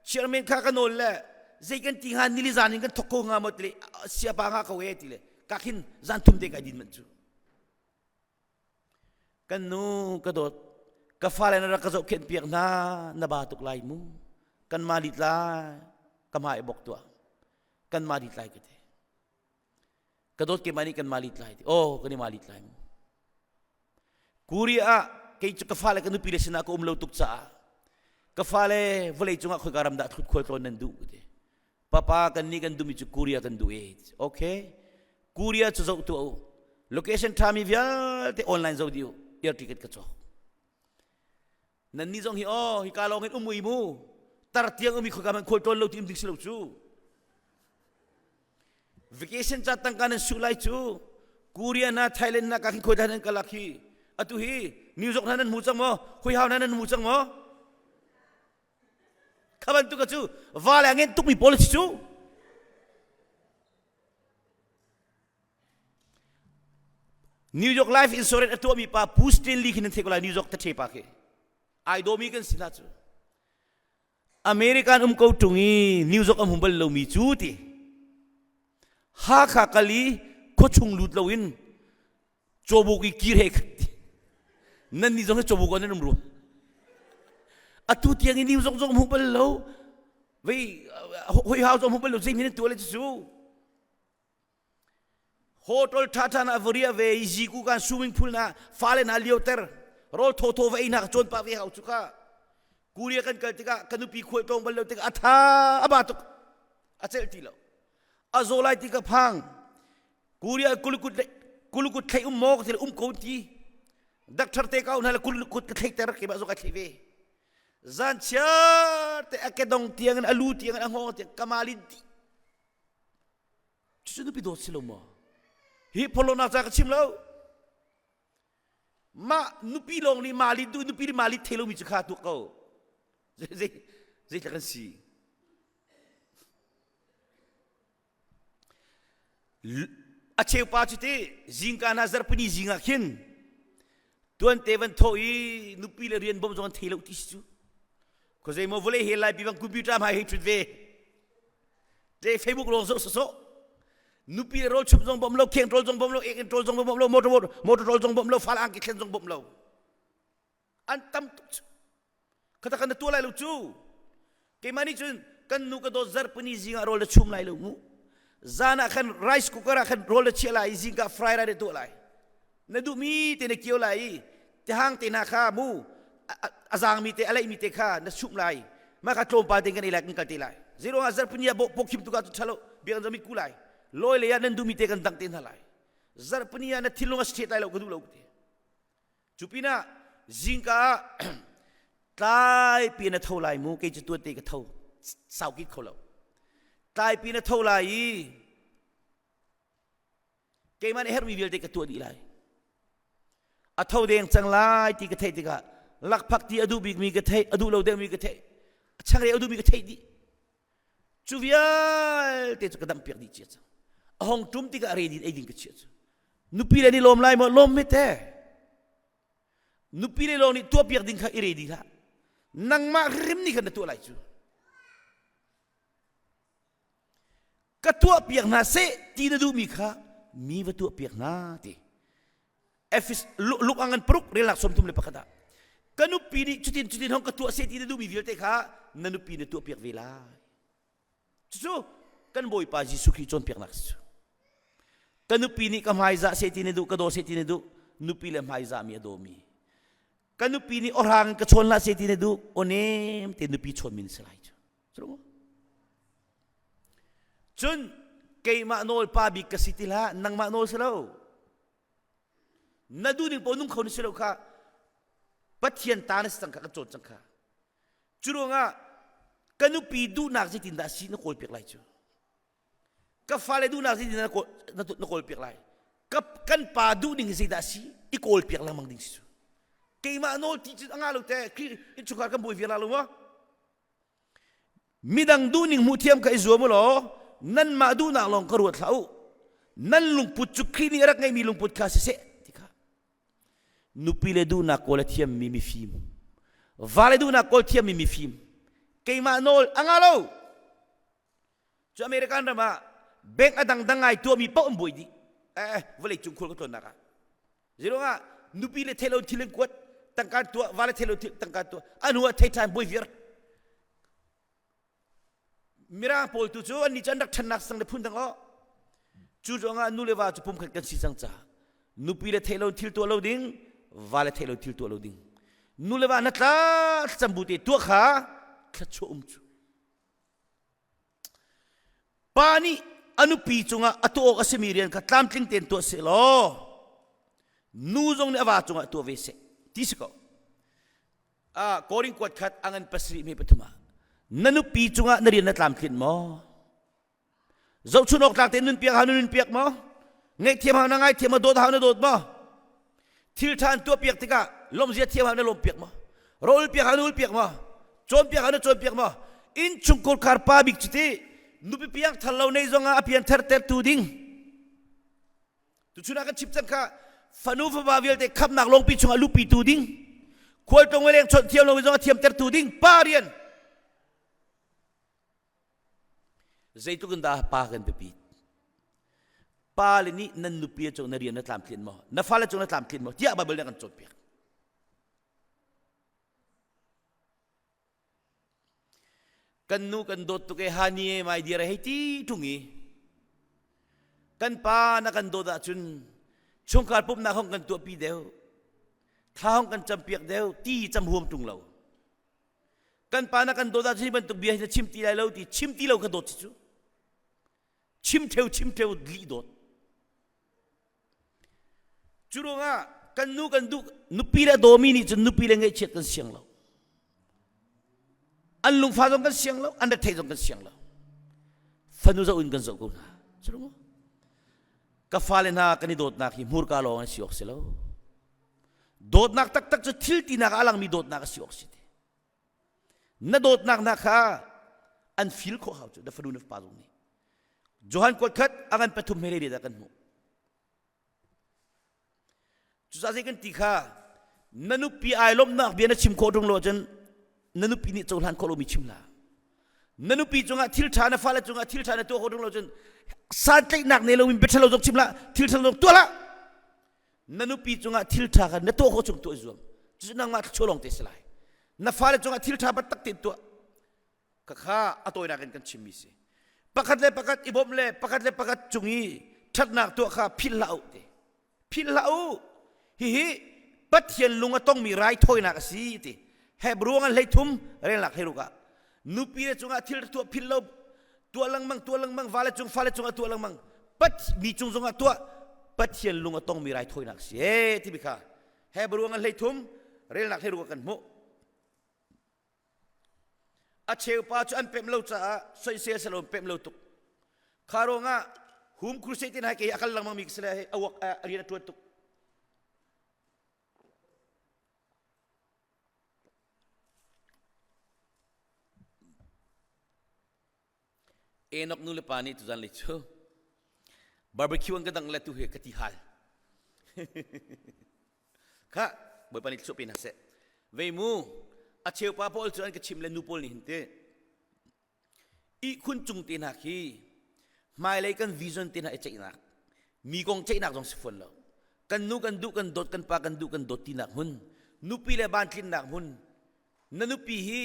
chairman kha ka nawl le zei kan ti hnga nili zan in kan thok ko hnga maw ti le siapa nga ko e ti le ka khin zan thum te kai din man cu kan nu ka dawt ka fale na rak ka zohkhenh piak hna na ba tuk lai mu kan ma lit lai ka ma i bok tuah kan ma lit lai ka ti ka dawt keimah nih kan ma lit lai ti oh kan i ma lit lai mu Korea ah kei cu ka fale ka nupi le sinah ka um lo tuk caah ka fale vawlei cungah khoika ram dah thut khual tlawn nan duh ti papa kan nih kan duhmi cu Korea kan duh e okay Korea cu zoh tuah u location ṭhami vialte online zoh dih u air ticket ka cawk nan nih zong hi oh hika lawng in um ui mu tar tiang umi khoika man khual tlawn lo ti um ding si lo cu Vacation ca tangka nan su lai cu Korea na Thailand na ka khin khoi nan kalak hi atu hi New York na nan mu cang maw khoi hau na nan mu cang maw kha bantuk cu va le ngen tukmi policy cu New York Life Insurance a tuahmi pa Pu Stanley khi nan theih ko lai New York tathe pa khi ai dawmi kan si hna cu American um ko ṭung i New York a hmu bal lomi cu ti Hakha kal i khuachung lut loin cawbuk i kir he khat ti nan nih zong hi cawbuk ah nan um rua atu tiang i New York zong hmu bal lo vei hoi hau zong hmu bal lo zei min tuah le cu Hotel ṭhaṭha na va riah ve i ziku kan swimming pool na fale na lioter rawl thawthaw va ei na ka cawn pah ve hau cu kha Korea kan kal tikah ka nupi khual tlawng bal lo tikah a tha a ba tuk a celh ti lo a zaw lai ti ka phang Korea kulukut kulukut thlei um maw ka ti um ko ti doctor te ka hna le kulukut ka thlei ter keimah zong ka thlei ve zan chiar te a kedong tiang in a lu tiang in a hngawng tiang kamalin ti Cucu nupi dawt si lo maw? Hi phawlawnak ca ka chim lo. Mah nupi lawng nih mali duh nupi nih mali thei lomi cu kha tuak ko. Zei zei zei kan si. A cheupa cu ti zingka hna zarpini zing ah khin tuante van thawh i nupi le rian bawm zong an thei lo ti si cu. Khuazei maw vawlei he lai pi bang computer hmai hei ṭhut ve. Te Facebook lawng zoh sawsawh. Nupi le rawl chumh zong bawm lo, kheng ṭawl zong bawm lo, ek in ṭawl zong bawm lo, motor motor ṭawl zong bawm lo, fal angki thlen zong bawm lo. An tam tuk cu. Khata kan na tuah lai lo cu. Keimah nih cun kan nu ka dawt zarpini zing ah rawl na chum lai lo mu. Zan ah khan rice cooker ah khan rawl na chiah lai i zingka fry rice na tuah lai. Na duhmi te na kio lai i tihang te hna kha mu a zaangmi te a leihmi te kha na chumh lai mah kha tlawmpal te kan ei lai kan kal te lai zeiruang ah zarhpini ah pawkhim tuk ah cu ṭhalo bia kan zamit ku lai lawi lei ah nan duhmi te kan dangh te hna lai zarhpini ah na thinlung a si lai lo ka duh lo ti cu pinah zingka ah tlaipi na tho lai mu kei cu tuan te ka tho saukit kho lo tlaipi na tho lai i Keimah nih herhmi vialte ka tuah dih lai. A tho deng cang lai ti ka theih tikah lakphak ti a duh bikmi ka theih, a duh lo deuhmi ka theih, a changreu a duhmi ka theih dih. Cu vialte cu ka damh piak dih cia cang. A hong ṭum tikah a re din ei ding ka chiah cu. Nupi le nih lawm lai maw? Lawm me te. Nupi le lawng nih tuah piak ding kha i re dih hlah. Nangmah hrim nih khan na tuah lai cu. Ka tuahpiak hna seh ti na duhmi kha mi va tuahpiak hna ti. Efes luk ang an paruk relnak 31 ah ka nupi nih cutin cutin hong ka tuah seh ti na duhmi vialte kha na nupi na tuahpiak ve lai. Cucu kan Bawipa Jesuh Khrih cawnpiaknak si cu. Ka nupi nih ka hmaizah seh ti na duh, ka daw seh ti na duh, nupi le hmaizah mi a dawmi. Ka nupi nih awhrang in ka chawn hlah seh ti na duh, aw nem te nupi chawnmi na si lai cu. Cun keimah nawl pa bik ka si ti hlah, nangmah nawl si lo. Na duh ning paoh nung kho na si lo kha Pathian ta na si cang kha kan cawn cang kha. Cu ruangah ka nupi duhnak zeitindah si na kawl piak lai cu. Ka fale duhnak zeitindah na kawl piak lai. Ka, kan pa duh ning hi zeidah si i kawl piak lengmang ding si cu. Keimah nawl ti cu a ngah lo te Khrih innchungkhar kan buai viar la lo maw? Midang duhning hmuh thiam kha i zuam u law nanmah duhnak lawng ka ruat hlah u. Nan lungput cu Khrih nih a rak ngeihmi lungput kha siseh ti kha. Nupi le duhnak kawl a thiammi mifim. Va le duhnak kawl thiammi mifim. Keimah nawl a ngah lo. Cu American ram ah bank a dangdang ngai tuahmi paoh an buai dih. Eh, vawlei cung khul ka tlawnnak ah. Zeiruangah nupi le thelo thil in kuat tangka tuah va le thelo thil tangka tuah anu ah thei ṭhan buai viar. Mirang pawl tu cu annih cu an rak ṭhannak sang le phun dang aw. Cu ruangah nu le va cu pumkhat kan si cang caah nupi le theilo thil tuah lo ding, va le theilo thil tuah lo ding. Nu le va na tla thlacam bu te tuah kha thluachuah um cu. Pa nih a nupi cungah a tuah awk a simi rian kha tlamtling tein tuah seh law nu zong nih a va cungah tuah ve seh ti si ko. Ah, Korin kuat khat a ngan pasarih me pathum ah na nupi cungah na rian na tlamtlinh maw? Zohchun awk tlak tein nunpiak hau na nunpiak maw? Ngaihthiam hau na ngaithiam maw? Dawt hau na dawt maw? Thil ṭha an tuahpiak tikah lawmhzia thiam hau na lawmpiak maw? Rawl piak hau na ulpiak maw? Cawnpiak hau na cawnpiak maw? Innchungkhar khar pa bik cu ti nupi piak thar lo nei zongah a pian ther tertu ding. Tuchun ah kan chim cang kha fanu fapa vialte khamnak lawngpi chungah luhpitu ding. Khualtlung le leng chawnh thiam lo zong a thiam tertu ding pa rian. Zeitluk in dah pa kan biapit? Pa le nih nan nupi cung na rian na tlamtlin maw? Na fale cung na tlamtlin maw? Tiah Bible nih a kan cawnpiak. Kan nu kan dawt tuk e hani e my dear hei ti ṭung i kan pa na kan dawt ahcun chungkhar pumhnak hong kan tuahpi deuh thla hong kan campiak deuh ti cam huam ṭung lo. Kan pa na kan dawt ahcun hi bantuk bia hi na chim ti lai lo ti chim ti lo kha dawt si cu. Chim theu chim theu lih dawt. Cu ruangah kan nu kan duh nupi le dawmi nih cun nupi le ngaihchiat kan siang lo. An lungfa zong kan siang lo, an retheih zong kan siang lo. Fanu zoh in kan zoh ko hna. Cu Ka fale hna kan i dawtnak hi hmurka lawng an si awk si lo. Dawtnak taktak cu thil tinak ah a langmi dawtnak a si awk si ti. Na dawtnak hna kha an feel khawh hau cu na fanu na fapa zong nih. Johan kuat khat a ngan pathum he le kan hmuh. Cucaah zei kan ti kha na nupi ai lawmhnak bia na chim khawh ṭung lo ahcun na nupi nih cohlan khawh lomi chim hlah. Na nupi cungah thil ṭha na fale cungah thil ṭha na tuah khawh ṭung lo ahcun santlaihnak nei loin bia ṭhalo zong chim hlah, thil ṭhalo zong tuah hlah. Na nupi cungah thil ṭha kha na tuah khawh chung tuah i zuam. Cucu nangmah thluachuah lawng te si lai. Na fale cungah thil ṭha taktak tein tuah. Khakha a tawinak in kan chimmi si. Pakhat le pakhat i bawmh le pakhat le pakhat cung i ṭhatnak tuah kha philh hlah u ti. Philh hlah u. Hihi Pathian lung a tongmi raithawinak a si ti. Hebrew an 13 relnak hleiruk ah nupi le cungah thil tuah philh lo tuah lengmang tuah lengmang vale cung fale cungah tuah lengmang pat mi cung zongah tuah Pathian lung a tongmi raithawinak a si e timi kha Hebrew an 13 relnak hleiruk ah kan hmuh. A cheu pa cu an pemh lo caah soisel selo pemh lo tuk. Kha ruangah hum crusade tin hai ke a kal lengmang mi sile a wak a rian a tuan tuk. Enoch nu le pa nih tuzan lei cu barbecue an ka dang le tu he ka ti hal. Kha Bawipa nih thluachuah pe hna seh. Vei mu a cheu pa pawl cu an ka chim le nu pawl nih hin te ihkhun cung te hna khi hmailei kan vision te hna i ceihnak mi kong ceihnak zong si fawn lo kan nu kan duh kan dawt kan pa kan duh kan dawt tinak hmun nupi le ban tlinnak hmun na nupi hi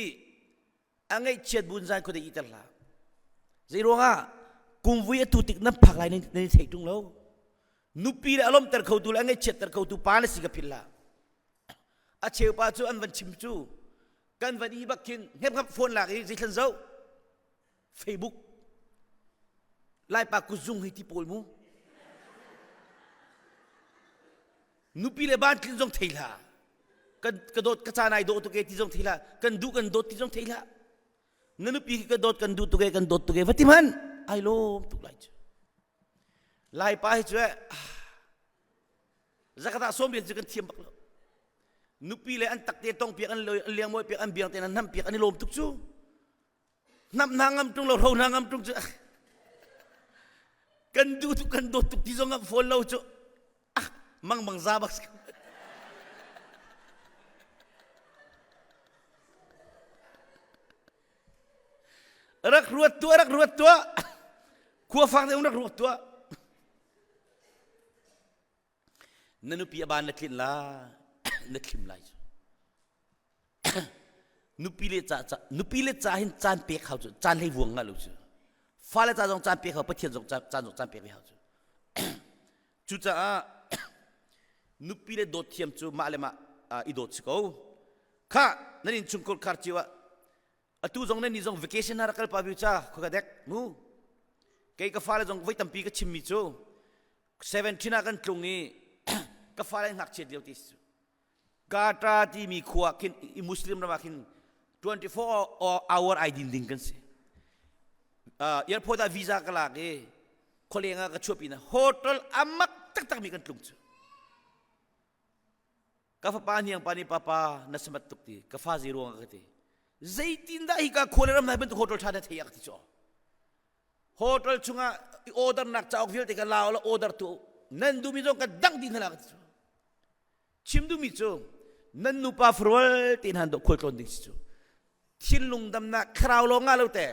a ngaihchiat bun zan khuadei iter hlah. Zei ruangah kumvui atu tik nan phak lai nan i theih ṭung lo. Nupi le a lawmhter khotu le a ngaihchiatter khotu pa na si ka philh hlah. A cheu pa cu an van chim cu kan van i bak khin hngep phone lak i zeithlan zoh Facebook Laipa kutzung hi ti pawl mu nupi le ban tlin zong thei hlah kan ka dawt ka caan ai dawh tuk e ti zong thei hlah kan duh kan dawt ti zong thei hlah na nupi khi ka dawt kan duh tuk e kan dawt tuk e va ti hmanh ai lawm tuk lai cu Laipa hi cu eh zakata sawm rian cu kan thiam bak lo nupi le an takte tong piak an liang mawi piak an biang te an hnam piak an i lawm tuk cu hnam hna ngam tung lo hro hna ngam tung cu kan duh tuk kan dawt tuk ti zong ngam fawn lo cu ah mang bang za bak rak ruat tuah rak ruat tuah khua fak deuh rak ruat tuah na nupi a ban na tlin la na thlim lai cu nupi le ca ca nupi le ca hin caan pek hau cu caan hlei vuang nga lo cu fale ca zong caan pek hau pathian zong caan zong caan pek ve hau cu cucaah nupi le dawt thiam cu mah le mah i dawt si ko kha nan in chungkhur khar cio ah atu zong nan ni zong vacation na rak kal pa bi cha khua dek mu kei ka fale zong voi tampi ka chimmi cu 17 ah kan tlung i ka fale ngakchiat lio ti su Kata timi khua khin i Muslim ram ah khin 24 hour ai din ding kan si. Uh, airport ah visa ka lak i khualeng ah ka chuahpi na hotel amak taktak mi kan tlung cu. Ka fapa hniang pa nih papa na samat tuk ti ka fa zei ruang ka ti. Zeitin dah hi ka khua le ram nai bantuk hotel tha na thei ak ti cu. Hotel chungah order nak cauk vialte ka lao la order tu nan duhmi zong ka dang dih hna la ka ti cu. Chim duhmi cu nan nupa farual te hna khual tlawn ding si cu thinlung damnak thlarau lawng nga lo te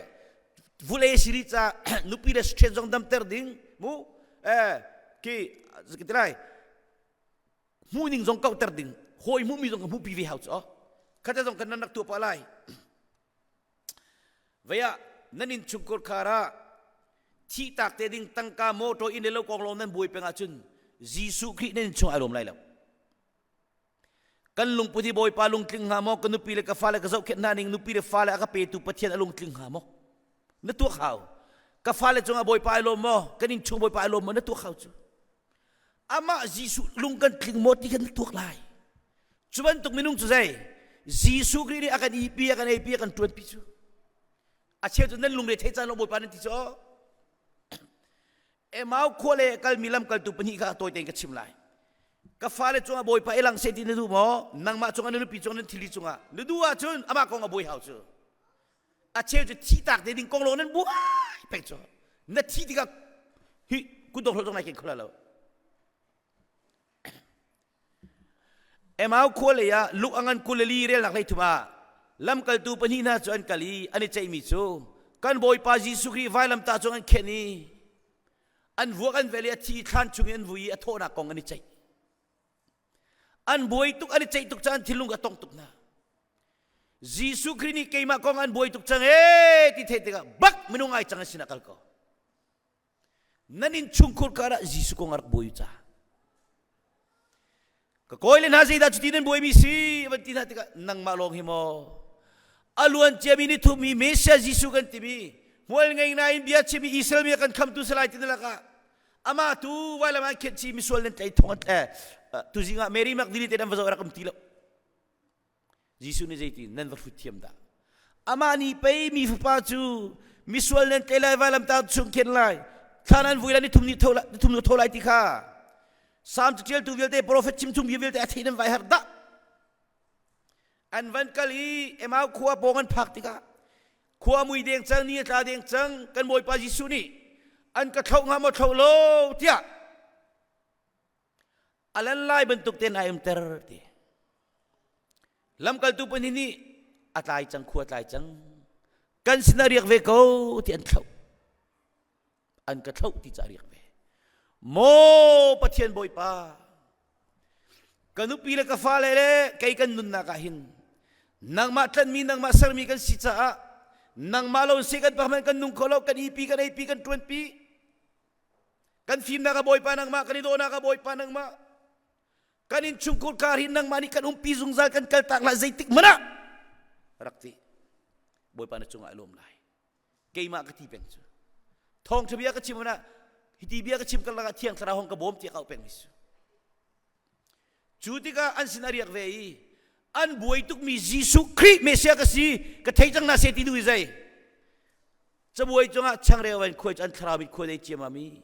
vulei siri ca nupi le ṭhen zong damter ding mu eh ki ki lai hmuh ning zong kauhter ding hawi hmuhmi zong ka hmuhpi ve hau cu khata zong kan nan rak tuah pah lai Vei ah nan innchungkhar khar ah thihtak te ding tangka motor inn le lo kong lawng nan buai peng ahcun Jesuh Khrih nan innchung ai lawm lai lo. Kan lungput hi Bawipa lungtling hnga maw? Ka nupi le ka fale ka zohkhenh hna ning nupi le fale a ka petu Pathian a lungtling hnga maw? Na tuak hau. Ka fale cungah Bawipa ai lawm maw? Kan innchung Bawipa ai lawm maw? Na tuak hau cu. Amah Jesuh lung kan tling maw ti kha na tuak lai. Cu bantuk minung cu zei? Jesuh Khrih nih a kan ipi, a kan eipi, a kan ṭuanpi cu. A cheu cu nan lungre thei caan lo Bawipa nan ti cu. Emau khua le kalmi lamkaltu pahnih kha tawi tein ka chim lai. Ka fale cungah Bawipa i lang seh ti na duh maw? Nangmah cungah na nupi cungah nan thili cungah na duh ahcun amah kong a buai hau cu. A cheu cu thi tak te ding kong lawng nan buai peng cu. Na thi tikah hi kutdong hlawt zong nai ken kho lo. Emau khua lei ah luk a ngan 24 relnak 33 ah lamkaltu pahnih hna cu an kal i an i ceihmi cu kan Bawipa Jesuh Khrih vailamtah cung an khenh i an vuak an vel i a thi thlan chung i an vui i a thawhnak kong an i ceih. An buai tuk an i ceih tuk caan thinlung a tong tuk hna. Jesuh Khrih nih keimah kong an buai tuk cang ee ti theih tikah bak minung ai cang an sinah kal ko. Nan innchungkhur karah Jesuh kong a rak buai ca. Ka kawi le hna zeidah cuti nan buaimi si van ti hna tikah nangmah lawng hi maw a luan ciami ni thumi Messiah Jesuh kan timi hmual ngei nain bia chimi Israel mi a kan khamtu salai ti na lakah amah tu vailam ah khenh chi misual nan tlai thong an tle tuzing ah Mary Magdalene te nan va zoh rak um ti lo Jesuh nih zeiti nan va hrut thiam dah? Amah nih pei mi fapa cu misual nan tlei lai vailamtang chung khen lai thla nan vui lai ni thum ni tho lai ni thum ni tho lai ti kha Salm caṭialtu vialte profet chimchung bia vialte a theih nan vai har dah an van kal i Emau khua pawng an phak tikah khua mui deng cang ni a tla deng cang kan Bawipa Jesuh nih an ka thloh hnga maw thloh lo tiah a lan lai bantuk ten ai umter ti lamkaltu pahnih nih a tlai cang khua tlai cang kan sinah riak ve ko ti an thloh an ka thloh ti ca riak ve maw pathian bawipa ka nupi le ka fale le kei kan nunnak ah hin nangmah tlanmi nangmah sermi kan si caah. Nangmah lo si kan pahman kan nung kho lo, kan ipi, kan eipi, kan ṭuanpi. Kan fimnak a Bawipa nangmah, kan i dawhnak a Bawipa nangmah. Kan innchungkhur kar hi nangmah nih kan umpi zungzal, kan kaltak lai zeitik hmanh ah rak ti. Bawipa na cungah a lawm lai. Keimah ka ti peng cu. Thawngṭha bia ka chim hmanh ah hiti bia ka chim karlak ah Thiang Thlarau hong ka bawm tiah ka auh peng mi si. Cu tikah an sin a riak ve i an buai tukmi Jesuh Khrih Messiah ka si ka thei cang na se ti duh i zei cabuai cungah changreu an khuai cu an thlarau mit khuai dei ciamam i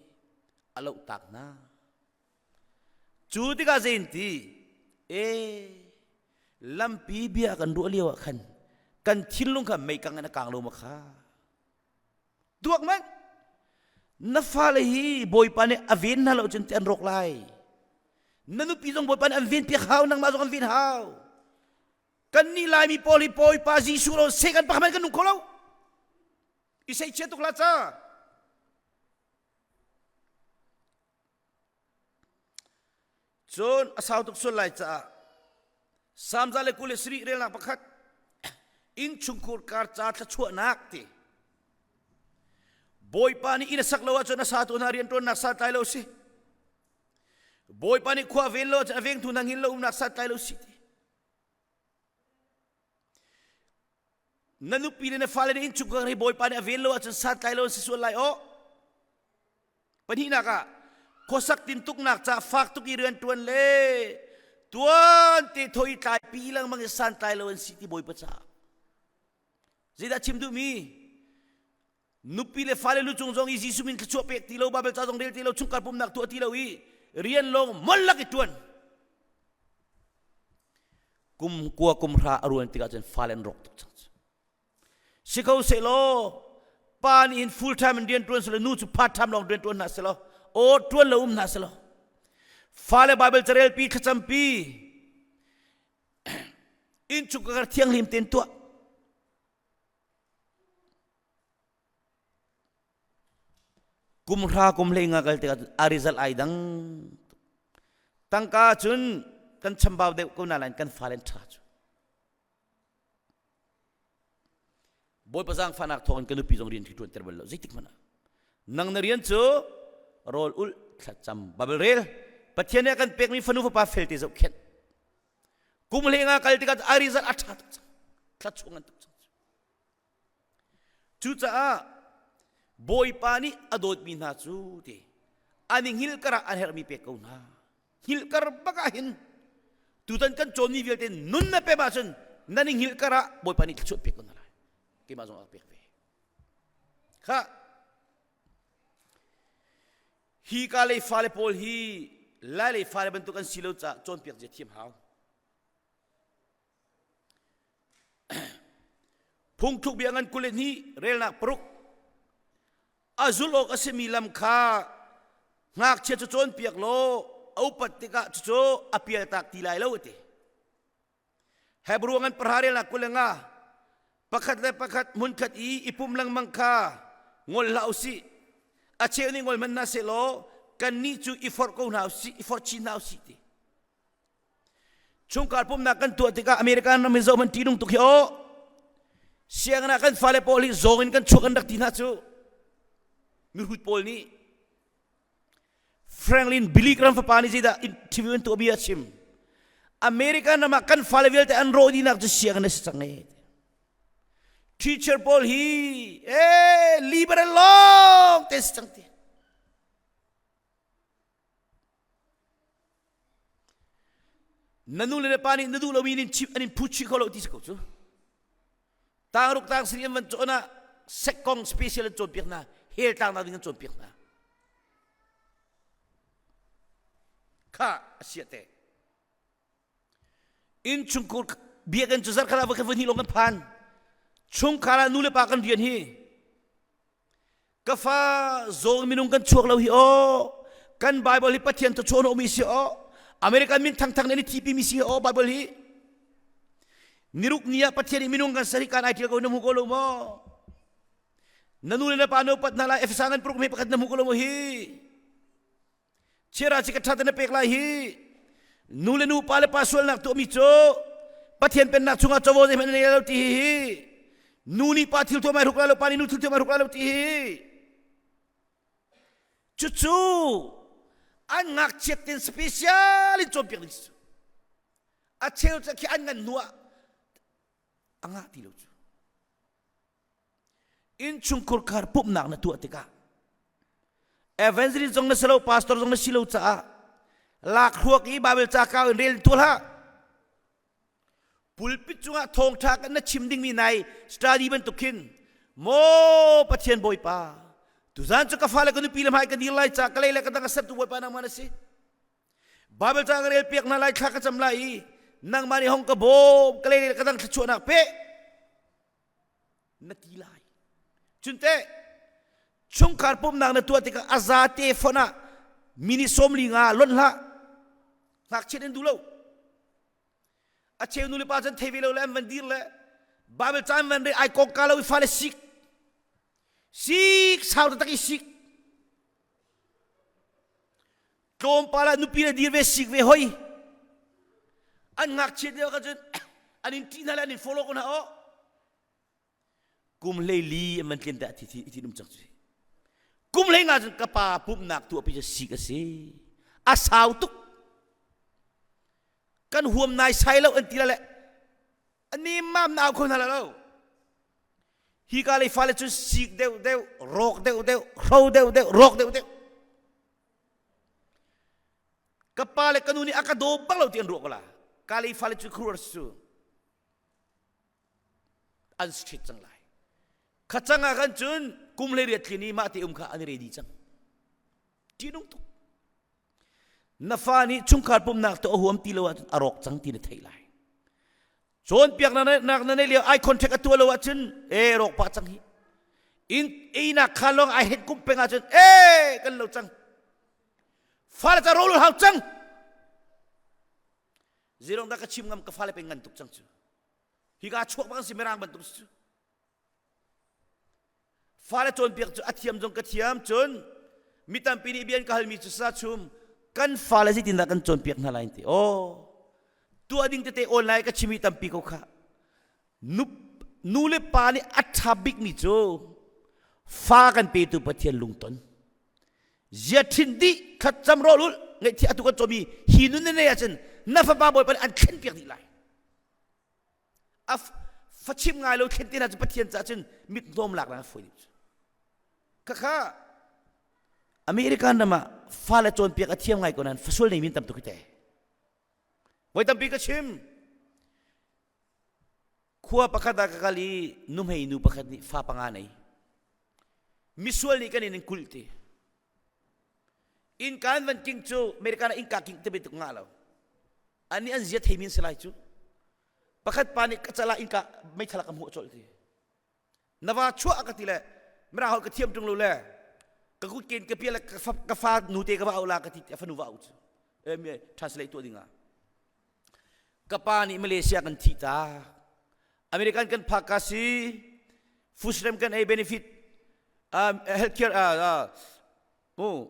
a loh tak hna. Cu tikah zei in ti e lampi bia kan ruah lio ah khan kan thinlung kha meikang in a kang lo ma kha Tuak manh. Na fale hi Bawipa nih a ven hna lo cun ti an rawk lai. Na nupi zong Bawipa nih an ven piak hau, nangmah zong an ven hau. Kan nih Laimi pawl hi Bawipa Jesuh lo se kan pakhat kan nung kho lo. I seihchia tuk la ca. Cun a sau tuk sual lai caah Salm 127 relnak pakhat innchungkhur kar ca thluachuahnak ti Bawipa nih inn a sak lo ahcun a satu hna rianṭuannak santlai lo si. Bawipa nih khua ven lo ahcun a vengtu hna hngilh lo umnak santlai lo si ti. Na nupi le na fale na innchungkhar hi Bawipa nih a ven lo ahcun santlai lo si sual lai aw. Pahnihnak ah khuasak tintuknak ca fak tuk i rianṭuan le tuan te thoi tlai pi lengmang i santlai lo an si ti Bawipa caah. Zeidah chim duhmi? Nupi le fale lu cung zong i Jesuh min thluachuah pek ti lo, Baibal ca zong rel ti lo, chungkhar pumnak tuah ti lo i rian lawng molak i ṭuan. Kum kua kum hra a ruan tikah cun fale an rawk tuk cang. Si ko sehlaw pa nih hin full time in rian ṭuan selaw nu cu part time lawng rian ṭuan hna selaw aw ṭuan lo um hna selaw fale Baibal carelpi thlacampi innchungkhar thianghlim tein tuah kum hra kum hlei nga kal tikah a result ai dang tangka cun kan chambau deuh ko na lain kan fale an ṭha cu Bawipa zaangfahnak thawngin ka nupi zong rian khi ṭuanter bal lo zeitik hmanh ah nang na rian cu rawl ulh thlacam Bible rel Pathian nih a kan pekmi fanu fapa felte zohkhenh kum hlei nga kal tikah a result a ṭha tuk cang thla chung an tuk cang cucaah Bawipa nih a dawtmi hna cu ti an i hngilh karah an herhmi pek ko hna hngilhkar bak ah hin tutan kan cawnmi vialte nun na pem ahcun nan i hngilhkar ah Bawipa nih thluachuah pek ko hna lai keimah zong a pek ve kha hi ka lei fale pawl hi lai lei fale bantuk an si lo caah cawnpiak zia thiam hau Phungthluk bia ngan 22 relnak paruk a zulh awk a simi lam kha ngakchia cu cawnpiak law a upat tikah cucu a pialtak ti lai lo a ti. Hebrew ngan pahra relnak 25 pakhat le pakhat hmunkhat i i pum lengmang kha ngol hlah usih. A cheu nih ngol hmanh hna sehlaw kannih cu i forh ko hna usih, i forh chin hna usih ti. Chungkhar pumnak kan tuah tikah American ram hi zoh hmanh ṭihnung tuk hi aw. Sianginn ah kan fale pawl hi zawng in kan chuak an rak ti hna cu. Mihrut pawl nih Franklin Billy Graham fapa nih zeidah interview an tuahmi a chim. American ram ah kan fale vialte an rawh dihnak cu sianginn a si cang e. Teacher pawl hi eh liberal lawng te si cang ti. Na nu le na pa nih na duh lomi in chim an in phu chih kho lo ti si ko cu. Tangruk tang sini an van cawn ah sekkong special an cawnpiak hna, hell tlang ding an cawnpiak hna. Kha a sia te. Innchungkhur biakinn cu zarkhat ah voi khat voi hnih lawng kan phan. Chungkhar ah nu le pa kan rian hi Ka fa zawng minung kan chuak lo hi aw. Kan Bible hi Pathian thawchuah hnawhmi si aw. American min thangthang nih an i thipi mi si aw Bible hi. Niruk ni ah Pathian nih minung kan ser hi kan ai tial ko na hmu ko lo maw? Na nu le na pa na upat hna lai Efesa ngan paruk me pakhat na hmu ko lo maw hi? Chiara ci ka ṭha na pek lai hi nu le nu pa le pa sualnak tuahmi cu Pathian pennak chungah covo zeihmanh na nei lo ti hi hi. Nu nih pa thil thuam ai hruk lai lo, pa nih nu thil thuam ai hruk lai lo ti hi. Cucu an ngakchiat tin special in cawnpiak ding si. A cheu cu khi an ngan hnu ah a ngah ti lo cu. Innchungkhur khar pumhnak na tuah tikah evangelist zong na si lo, pastor zong na si lo caah lak hruak i Bible ca kau in rel tuah hlah. Pulpit cungah thawngṭha kan na chim dingmi nai study bantuk khin maw Pathian Bawipa tuzan cu ka fale ka nupi le hmai ka dir lai ca ka lei le ka dang a sertu Bawipa nangmah na si Bible ca ka rel piak hna lai thla ka cam lai i nangmah nih hong ka bawm ka lei le ka dang thluachuahnak pe na ti lai cun teh chungkhar pumhnak na tuah tikah a zate fon ah minute 45 lonh hlah ngakchiat in duh lo a cheu nu le pa cun thei ve lo le an van dir le Bible caan van re ai kong ka lo i fale sik sik sau tak i sik tlawmpal ah nupi le dir ve sik ve hoi an ngakchiat lio ka cun an in ṭih hna le an in follow ko hna aw kum hlei li an man tlin dah thi thi thi um cak cu kum hlei nga cun ka pa pumhnak tu api cu sik a si a sau tuk kan huam nai sai lo an ti la le ani mam na au kho hna la lo hi ka lei fale cu sik deuh deuh rawk deuh deuh hro deuh deuh rawk deuh deuh ka pa le ka nu nih a ka daw bak lo ti an ruah ko la ka lei fale cu khuar su an street cang lai kha cang ah khan cun kum hlei riat tlin i mah te um kha an i ready cang ṭihnung tuk na fa nih chungkhar pumnak te a huam ti lo ahcun a rawk cang ti na theih lai cawnpiak nak na neih lio eye contact a tuah lo ahcun e rawk pah cang hi in einak kha lawng ai het kum peng ahcun e kan lo cang fale ca ro hau cang zirong dah ka chim ngam ka fale pe ngan tuk cang cu hika chuak bang si mirang bantuk si cu fale cawnpiak cu a thiam zong ka thiam cun mi tampi nih bian ka halmi cu sa chum kan fale zeitindah kan cawnpiak hna lai ti aw tuah ding tete online ka chimi tampi ko kha nu nu le pa nih a ṭha bikmi cu fa kan petu Pathian lungton zia ṭhin dih khat cam rawl ul ngaihthia atu kan cawmi hi nun na nei ahcun na fapa bawipa nih an thlen piak dih lai a fa chim ngai lo thlen te hna cu Pathian caah cun mit hnawm lak na fawi deuh khakha American ram ah fale cawnpiak a thiam ngai ko nain fasual nei min tam tuk hi te voi tampi ka chim khua pakhat ah ka kal i nuhmei nu pakhat nih fa panga nei misual nih kan in in kulh ti innka an van king cu American ah innka king te tuk ngah lo ani an zia thei min si lai cu pakhat pa nih ka cala innka meithal ka hmuh colh ti na va chuah ka ti le mira hol ka thiam tung lo le ka kut ken ka pia le ka fa nu te ka va au la ka ti a fanu va au cu eh translate tuah dingah ka pa nih Malaysia kan thi ta American kan phak ka si food stamp kan ei benefit um, healthcare uh, uh, oh,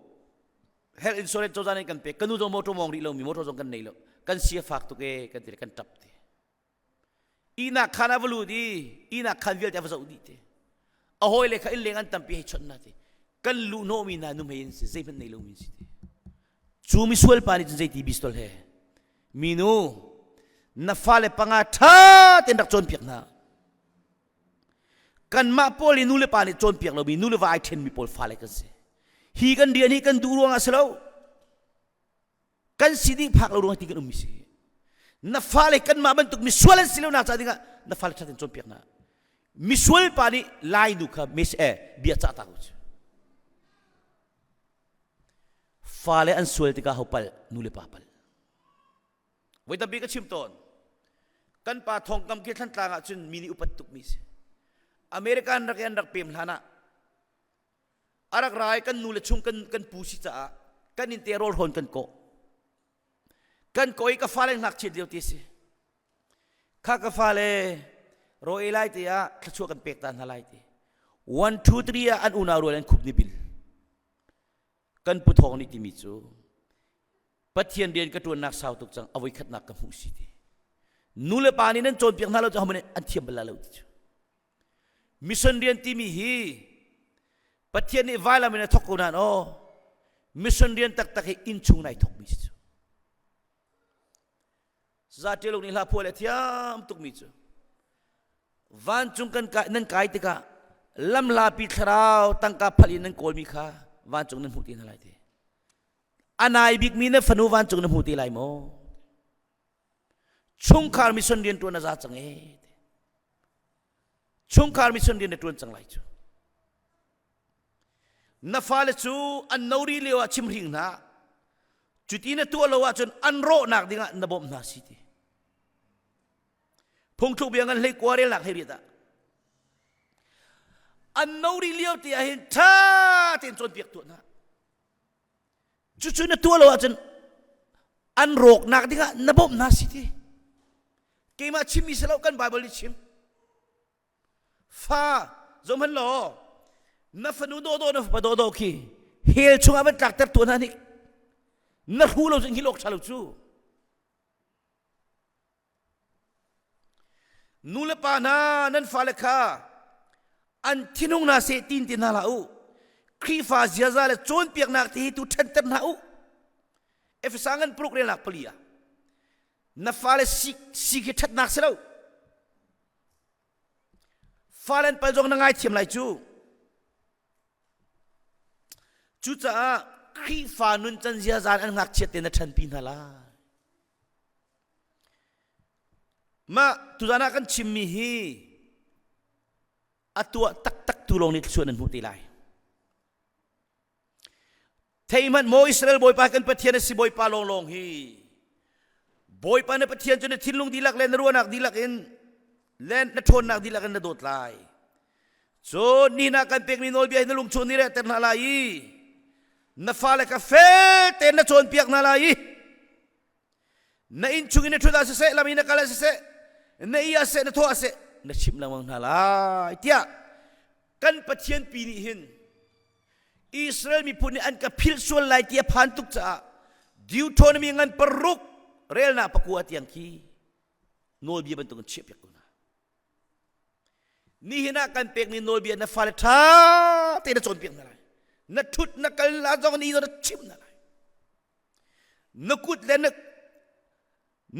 health insurance cozah nih kan pek kan nu zong motor mong rih lo mi motor zong kan nei lo kan sia fak tuk e kan ti kan tap ti ihnak khan a va lut i ihnak khan vialte a va zoh dih te a hawi le kha inn leng an tampi hei chawnh hna ti kan luh hnawhmi hna nu hmei in si zeihmanh nei lomi si ti cu misual pa nih cun zeiti bistol he minu na fale panga ṭha tein rak cawnpiak hna kanmah pawl i nu le pa nih cawnpiak lomi nu le va ai ṭhenmi pawl fale kan si hi kan rian hi kan duh ruangah si lo kan si ding phak lo ruangah ti kan ummi si na fale kanmah bantuk misual an si lo nak ca dingah na fale ṭha tein cawnpiak hna misual pa nih lai nu kha mes eh bia cah ta ko cu fale an sual tikah ho pal nu le pa pal Voi tampi ka chim tawn. Kan pa thongkam khi Thlantlang ah cun mi nih upat tukmi si. American rak i an rak pem hlan ah a rak ra i kan nu le chung kan, kan pu si caah kan in te rawl hrawn kan kawh. Kan kawh i ka fale ngakchiat lio ti si. Kha ka fale raw ei lai te ah thluachuah kan pek ta hna lai ti. 1 2 3 ah an unau rual an khup ni bil. Kan pu thawng nih timi cu Pathian rian ka ṭuannak sau tuk cang a voikhatnak ka hmuh si ti. Nu le pa nih nan cawnpiak hna lo cu hohmanh nih an thiam bal lai lo ti cu. Mission rian timi hi Pathian nih vailam in a thawk ko nain aw mission rian taktak hi innchung nai thawkmi si cu. Za ṭialuk nih hla phuah le thiam tukmi cu vancung kan kai nan kai tikah lamhlapi thlarau tangka phalh in nan kawlmi kha vancung nan hmuh ti hna lai ti. A nai bikmi na fanu vancung na hmu ti lai maw? Chungkhar mission rian ṭuan a za cang ee. Chungkhar mission rian na ṭuan cang lai cu. Na fale cu an no ri lio ah chimhring hna. Cuti na tuah lo ahcun an rawhnak dingah na bawmh hna si ti. Phungthluk bia ngan hlei kua relnak hlei riat ah. An no ri lio te ah hin ṭha tein cawnpiak tuah hna. Cucu na tuah lo ahcun an rawknak dingah na bawmh hna si ti. Keimah chimmi si lo kan Bible nih chim. Fa zohhmanh law na fanu dawdawh na fapa dawdawh khi hell chungah van tlakter tuah hna nih na hru lo cun hil awk ṭha lo cu. Nu le pa hna nan fale kha an thinhung hna seh tiin ti hna hlah u. Khrihfa ziaza le cawnpiaknak ti hi tu ṭhanter hna u. Efesa ngan paruk relnak pali ah na fale si si khi ṭhatnak si lo. Fale an pal zong na ngaithiam lai cu. Cucaah Khrihfa nuncan ziaza an ngakchiat te na ṭhanpi hna lai. Mah tuzan ah kan chimmi hi a tuah taktak tu lawng nih thluachuah nan hmuh te lai. Thei hmanh maw Israel Bawipa kan Pathian a si Bawipa lawnglawng hi. Bawipa na Pathian cu na thinlung dihlak le na ruahnak dihlak in le na ṭhawnnak dihlak in na dawt lai. Cun ni na kan pekmi nawlbia hi na lung chung ni rehter hna lai i na fale kha fel tein na cawnpiak hna lai i na inn chung in na ṭhut ah siseh lam in na kal ah siseh na i ah siseh na thawh ah siseh na chimh lengmang hna lai tiah kan Pathian pi nih hin Israel miphun nih an ka philh sual lai ti a phan tuk caah Deuteronomy ngan paruk relnak pakua tiang khi nawlbia bantuk in chiahpiak ko hna. Nihin ah kan pekmi nawlbia na fale ṭha tein na cawnpiak hna lai. Na ṭhut na kal la zong ni na chimh hna lai. Na kut le na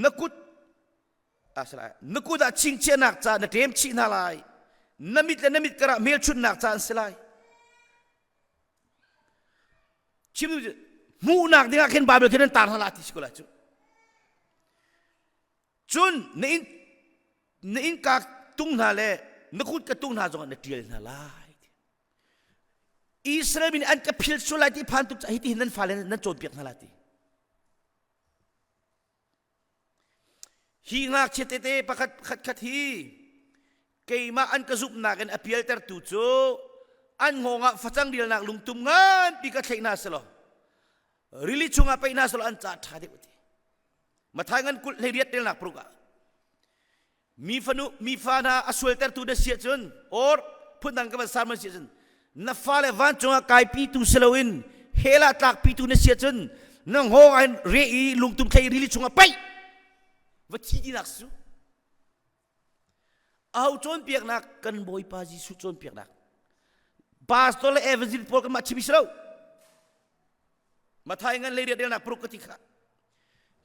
na kut ah na kut ah chingchiahnak ca na ṭem chih hna lai. Na mit le na mit karah hmelchunhnak ca an si lai. Chim hmuhnak dingah khin Bible khin an tar hna la ti si ko lai cu. Cun na inn na innka tung hna le na kut ka tung hna zongah na ṭial hna lai. Israel mi nih an ka phil sual lai ti phan tuk caah hitihin nan fale nan cawnpiak hna lai ti. Hi ngakchia tete pakhat khat khat hi keimah an ka zumhnak in a pialtertu cu an hngawng ah facang rialnak lungtum nganpi ka thlaih hna selaw rili chungah paih hna selaw an ca ṭha deuh ti. Mathai ngan kulh hlei riat relnak paruk ah mi fanu mi fa hna a sualtertu na si ahcun or phundang ka van sermon si ahcun na fale vancung ah kaipitu si loin hell ah tlakpitu na si ahcun na hngawng ah hin re i lungtum thlei rili chungah paih va thi tinak su aho cawnpiaknak kan Bawipa Jesuh cawnpiaknak pastor le evangelist pawl kan mah chim si lo Mathai ngan lei riat relnak paruk ka ti kha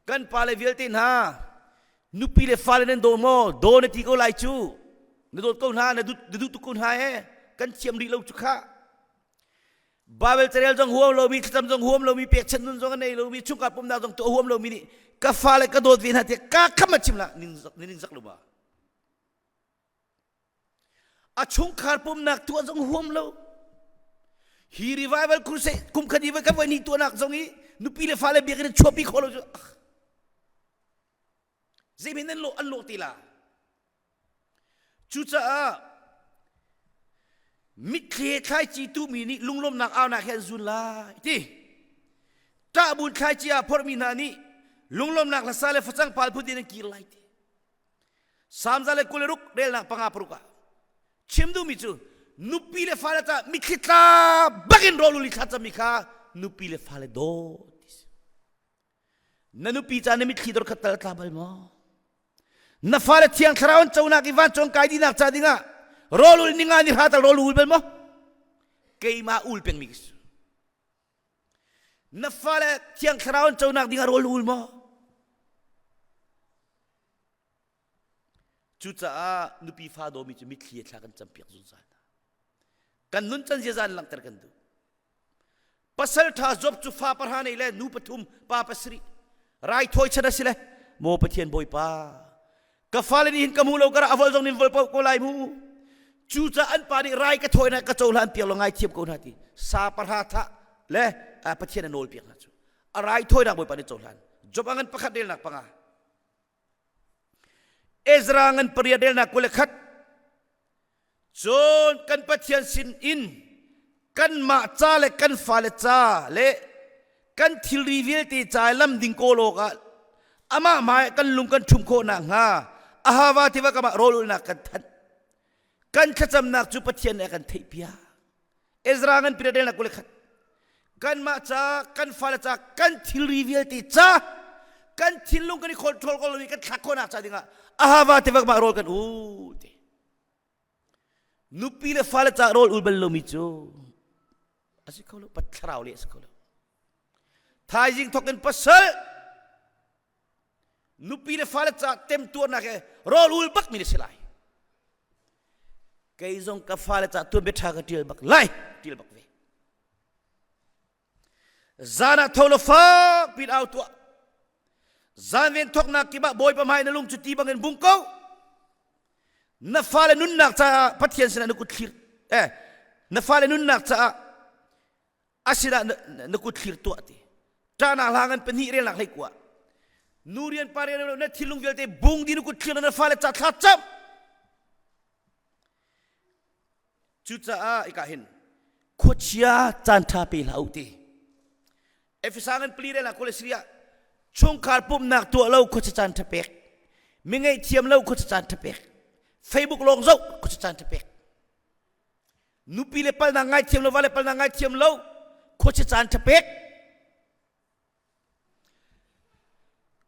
kan pa le vialte hna nupi le fale nan daw maw daw na ti ko lai cu na dawt ko hna na duh tuk ko hna he kan thiam rih lo cu kha Bible carel zong huam lomi thlacam zong huam lomi pekchanh nun zong a nei lomi chungkhar pumnak zong tuah huam lomi nih ka fale ka dawt ve hna tiah ka kham a chim la ning ning zak lo ma A chungkhar pumnak tuah zong huam lo. Hi revival crusade kum khat i voi kan voi ni tuahnak zong i nupi le fale biakinn in chuahpi khawh lo cu zeimin an lawh an lawh ti la. Cucaah mitthli he thlaici tuhmi nih lunglawmnak aunak he an zun lai ti. Ṭahbun thlaici ah phorhmi hna nih lunglawmnak hlasa le facang pal phun in an kir lai ti. Salm 126 relnak panga paruk ah chim duhmi cu nupi le fale ca mitthli tla bakin rawl uli thla cami kha nupi le fale daw ti si. Na nupi ca na mitthli dor khat tal tla bal maw? Na fale thiang thlarau an conak i vancung kai dinak ca dingah Rawl ul ninga ni hra tal rawl ul bal maw? Keimah ul pengmi ka si. Na fale thiang thlarau an conak dingah rawl ul maw? Cucaah nupi fa dawmi cu mitthli thla kan campiak zungzal hna. Kan nun can ziaza in langhter kan duh. Pasal ṭha Job cu fa pahra nei le nu pathum pa pasarih raithawi chan a si le maw Pathian Bawipa ka fale nih hin ka hmu lo kara a vol zong nin vol paoh ko lai mu cucaah an pa nih rai ka thawi na ka cohlan piak lo ngaithiam ko hna ti sa pahra thah le Pathian a nawl piak hna cu a raithawinak Bawipa nih cohlan Job a ngan pakhat relnak panga Ezra ngan pariat relnak 21 Cun kan Pathian sin in kanmah ca le kan fale ca le kan thilri vialte ca i lam ding kawl awkah amah hmai kan lung kan ṭhum khawh nakhnga Ahava tiva kam ah rawl ulnak kan thanh. Kan thlacamnak cu Pathian nih a kan theihpiak. Ezra ngan pira relnak 21 kanmah ca kan fale ca kan thilri vialte ca kan thinlung kan i control ko lomi kan thlak khawhnak ca dingah ahava tiva mah rawl kan u ti nupi le fale ca rawl ul bal lomi cu a si kho lo pat thlarau le a si kho lo thaizing thok in pasal nupi le fale ca temtuarnak he rawl ul bak mi na si lai kei zong ka fale ca tuanbia ṭha ka ṭial bak lai ṭial bak ve zan ah tho la fak pin au tuah zan ven thoknak kip ah bawipa hmai na lung cu ti bangin bung ko na fale nunnak caah pathian sinah na kut thlir eh na fale nunnak caah a sinah na kut thlir tuah ti ṭahnak hla ngan pahnih relnak hlei kua nu rian pa rian na thinlung vialte bung di na kut thlir na fale ca thla cam cucaah ika hin khuachia caan ṭha pe hlah u ti Efesa ngan pali rel ah Kolesiria chungkhar pumhnak tuah lo khuachia caan ṭha pek mi ngaihthiam lo khuachia caan ṭha pek Facebook lawng zoh khuachia caan ṭha pek nupi le palnak ngaithiam lo va le palnak ngaithiam lo khuachia caan ṭha pek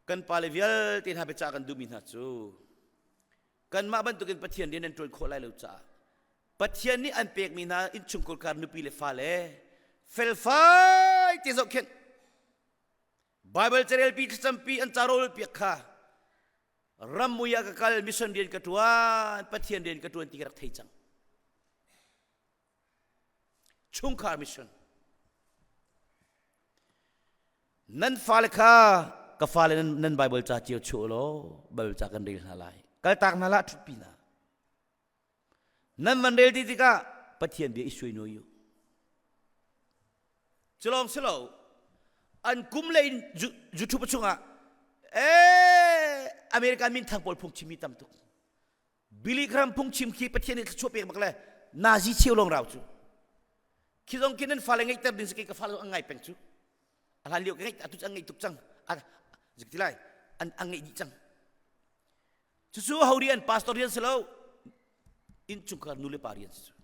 kan pale vialte hna biacah kan duhmi hna cu kanmah bantukin Pathian rian an ṭuan khawh lai lo caah Pathian nih an pekmi hna innchungkhar nupi le fale felfai te zohkhenh Bible carelpi thlacampi an ca rawl piak kha rammui ah ka kal mission rian ka ṭuan Pathian rian ka ṭuan ti ka rak thei cang chungkhar mission nan fale kha ka fale nan, nan Bible ca cio chuah law Bible ca kan rel hna lai kaltak hna lah ṭhutpi hna Nan van rel ti tikah Pathian bia i suai nawi u. Culawng si lo, an kum le in YouTube chungah eh American minthang pawl phungchim mi tam tuk. Billy Graham phungchim khi Pathian nih thluachuah pek bak le Nazi cheu lawng rau cu. Khi zong khi nan fale ngeihter ding si kei ka fale an ngai peng cu. A hlan lio ka ngeih atu cu an ngeih tuk cang. Zik ti lai an an ngeih dih cang. Cucu ho rian pastor rian si lo innchungkhar nu le pa rian si cu.